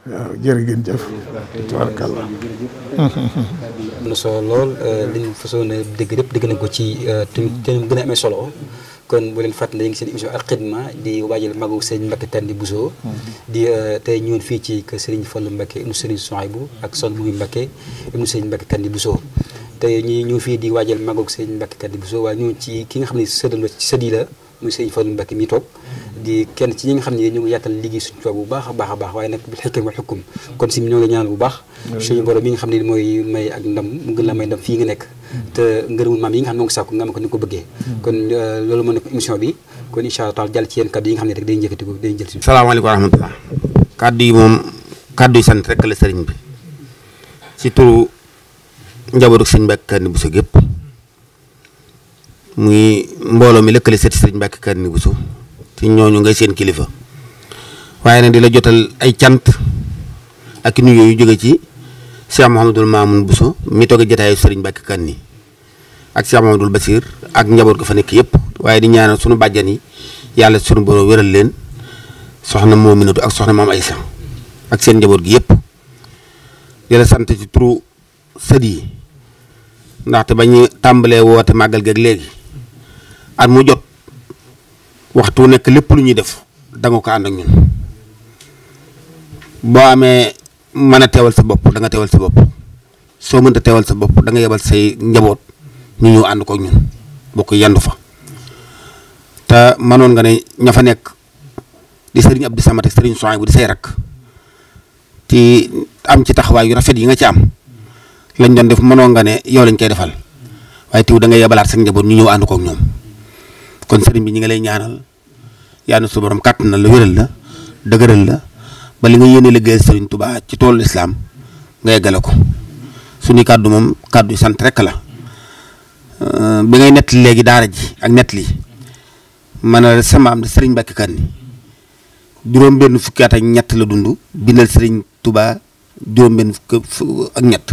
waaw jërëjëf jëf tabaarkalla am na solo lool liñ façon dégg lépp dégg nañ ko ci te gën a amee solo kon bu leen fàttali ngi seen émission Al Khidma di waajal magu Serigne Mbacké Kandi Bousso di tey ñëwoon fii ci kër Serigne Fallou Mbacké ibnu Serigne Souhaïbou ak Son Mouy Mbacké ibnu Serigne Mbacké Kandi Bousso tey ñi ñëw fii di waajal magu Serigne Mbacké Kandi Bousso waaye ñëw ci ki nga xam ne sët yi la muy Serigne Fallou Mbacké mi toog di kenn ci ñi nga xam ne ñu ngi yàttal liggéey suñu toog bu baax a baax waaye nag bil hikma wal hukm kon si ñoo ngi ñaan bu baax suñu borom mi nga xam ne mooy may ak ndam mu gën la may ndam fii nga nekk te ngërëmul maam yi nga xam ne moo ngi sàkku nga am ko ni ko bëggee kon loolu moo nekk émission bi kon incha allah taala jàll ci yéen kaddu yi nga xam ne rek day njëkkati ko day jël si salaamaaleykum wa rahmatullah kaddu yi moom kaddu yi sant rek la sëriñ bi ci turu njabootu sëriñ Mbacké Kandi Bousso gépp muy mbooloo mi lëkkale seeti sëriñ Mbacké Kandi Bousso ci ñooñu ngay seen kilifa waaye nag di la jotal ay cant ak nuyoo yu jóge ci Cheikh Mouhamadoul Mamoun Bousso mi toog jotaayu sëriñ Mbacké Kandi ak Cheikh Mouhamadoul Bassir ak njaboot ga fa nekk yëpp waaye di ñaanal sunu bàjjan yi yàlla sunu borom wéral leen soxna Moominatu ak soxna Maam Aysa ak seen njaboot gi yëpp di la sant ci turu sët yi ndaxte ba ñu tàmbalee woote màggal geeg léegi at mu jot waxtu nekk lépp lu ñuy def danga ko ànd ak ñun boo amee mën a teewal sa bopp da nga teewal sa bopp soo mënta teewal sa bopp da nga yebal say njaboot ñu ñëw ànd ko ak ñun bokk yandu fa te mënoon nga ne ña fa nekk di sëriñ Abdou Samad ak sëriñ Souhaïbou di say rakk te am ci taxawaay yu rafet yi nga ci am lañ doon def mënoo nga ne yow lañ koy defal waaye teew da ngay yebalaat sa njaboot ñu ñëw ànd kook ñoom kon sëriñ bi ñi ngi lay ñaanal yàlla na su borom kàttan na la wéral la dëgëral la ba li nga yéene liggéeyal sëriñ Tuubaa ci toolu lislaam nga yeggale ko suñu kàddu moom kàddu sant rek la bi ngay nett léegi daara ji ak nett li man a sama am da sëriñ Mbàkke Kanni juróom benn fukki at ak ñett la dund bindal sëriñ Tuubaa juróom benn fukki ak ñett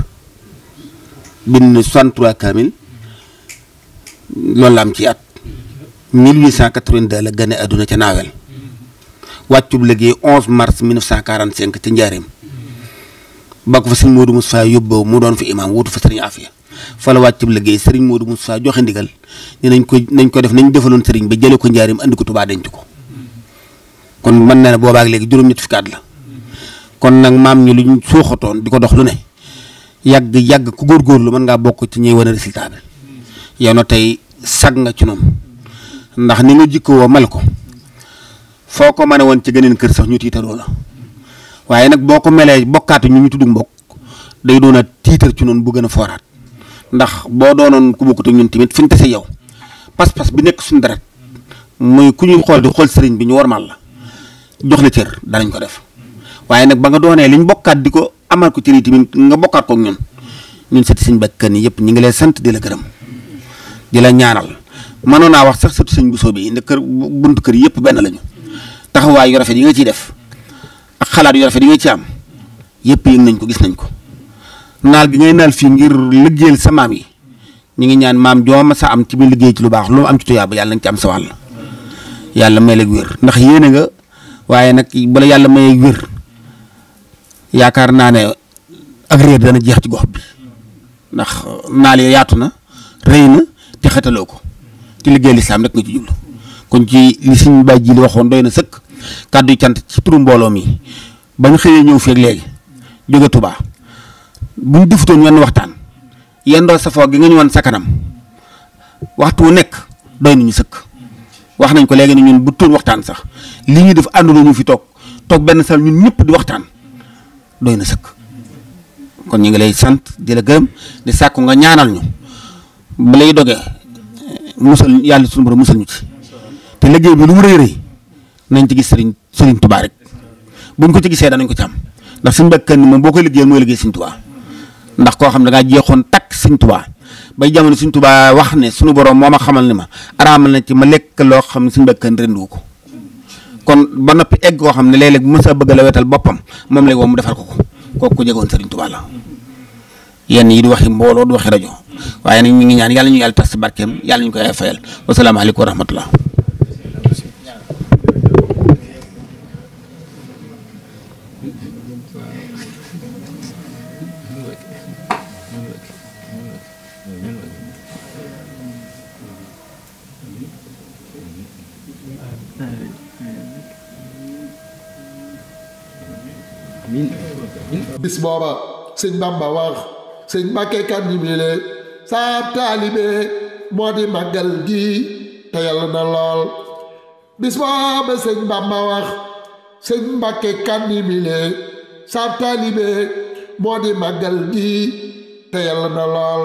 bind 63 kaamil loolu la am ci at 1882 la gane àdduna ca naawel wàccub liggéey 11 mars 1945 ca njaareem ba ko fa sëriñ Modou Moustapha yóbboo mu doon fi imaam wutu fa sëriñ Afia fa la wàccub liggéey sëriñ Modou Moustapha joxe ndigal ni nañ ko def nañ defaloon sëriñ ba jële ko njaareem andi ko Tuubaa denc ko kon mën na ne boobaak léegi juróom-ñetti fukki at la kon nag maam ñi luñ suuxatoon di ko dox lu ne yàgg ku góorgóorlu mën ngaa bokk ci ñuy wane résultat bi yow na tey sag nga ci noonu ndax ni nga jikko woo mel ko foo ko mane woon ci geneen kër sax ñu tiitaroo la waaye nag boo ko melee bokkaatu ñu tudd mbokk day doon a tiitar ci noonu bu gën a fooraat ndax boo doonoon ku bokkut ak ñun tamit fi ñu tase yow pas-pas bi nekk suñu deret muy ku ñuy xool di xool sëriñ bi ñu warmal la jox la cër danañ ko def waaye nag ba nga doonee liñ bokkaat di ko amal ko cër yi tamit nga bokkaat ko ak ñun sëti sëñ Mbàkke Kanni yëpp ñu ngi lay sant di la gërëm di la ñaanal mënoon naa wax sax sëtu sëñ Bousso bi ndax buntu kër yëpp benn lañu taxawaay yu rafet yi nga ciy def ak xalaat yu rafet yi nga ci am yëpp yëg nañ ko gis nañ ko naal gi ngay naal fii ngir liggéeyal sa maam yi ñu ngi ñaan maam jooma sa am ci biir liggéey ci lu baax lu am ci tuyaaba yàlla nga ci am sa wàll yàlla may la wér ndax yéene nga waaye nag bala yàlla may wér yaakaar naa ne ak réer dana jeex ci gox bi ndax naal ya yaatu na rëy na te xetaloo ko ci liggéey lislaam rek nga ci jublu kon ci li suñu bàyyi ji li waxoon doy na sëkk kàddu yu cant ci turu mbooloo mi bañ xëyee ñëw feeg léegi jóge Tuubaa buñ defutoon wenn waxtaan yendoo safoo gi nga ñu wan sa kanam waxtu wu nekk doy nañu sëkk wax nañ ko léegi ne ñun bu tuur waxtaan sax li ñuy def ànduloo ñu fi toog benn sal ñun ñëpp di waxtaan doy na sëkk kon ñu ngi lay sant di la gërëm di sàkku nga ñaanal ñu ba lay dogee musal yàlla suñu borom musal ñu ci te liggéey bi lu mu rëy rëy nañ ci gis sëriñ Tuubaa rek buñ ko ci gisee danañ ko ci am ndax suñu Mbàkke Kanni moom boo koy liggéeyal mooy liggéey sëriñ Tuubaa ndax koo xam ne da ngaa jeexoon takk sëriñ Tuubaa bay jamono sëriñ Tuubaa wax ne suñu borom moo ma xamal ni ma araamal na ci ma lekk loo xam ne suñu Mbàkke Kanni rendu ko kon ba noppi egg koo xam ne léeg-léeg bu ma sa bëgg la wetal boppam moom lay woo mu defal ko kooku ku jegoon sëriñ Tuubaa la yenn yi du waxi mbooloo du waxi rajo waaye nag ñu ngi ñaan yàlla ñu yàlla tas si barkeem yàlla ñu koy fayal wasalaamaaleykum wa rahmatullah bis booba sëñ Bamba wax sëñ Mbàkke Kanni mile saab taalibe moo di màggal gi te yàlla na lool bis booba sëñ Bamba wax sëñ Mbàkke Kanni mile saab taalibe moo di màggal gi te yàlla na lool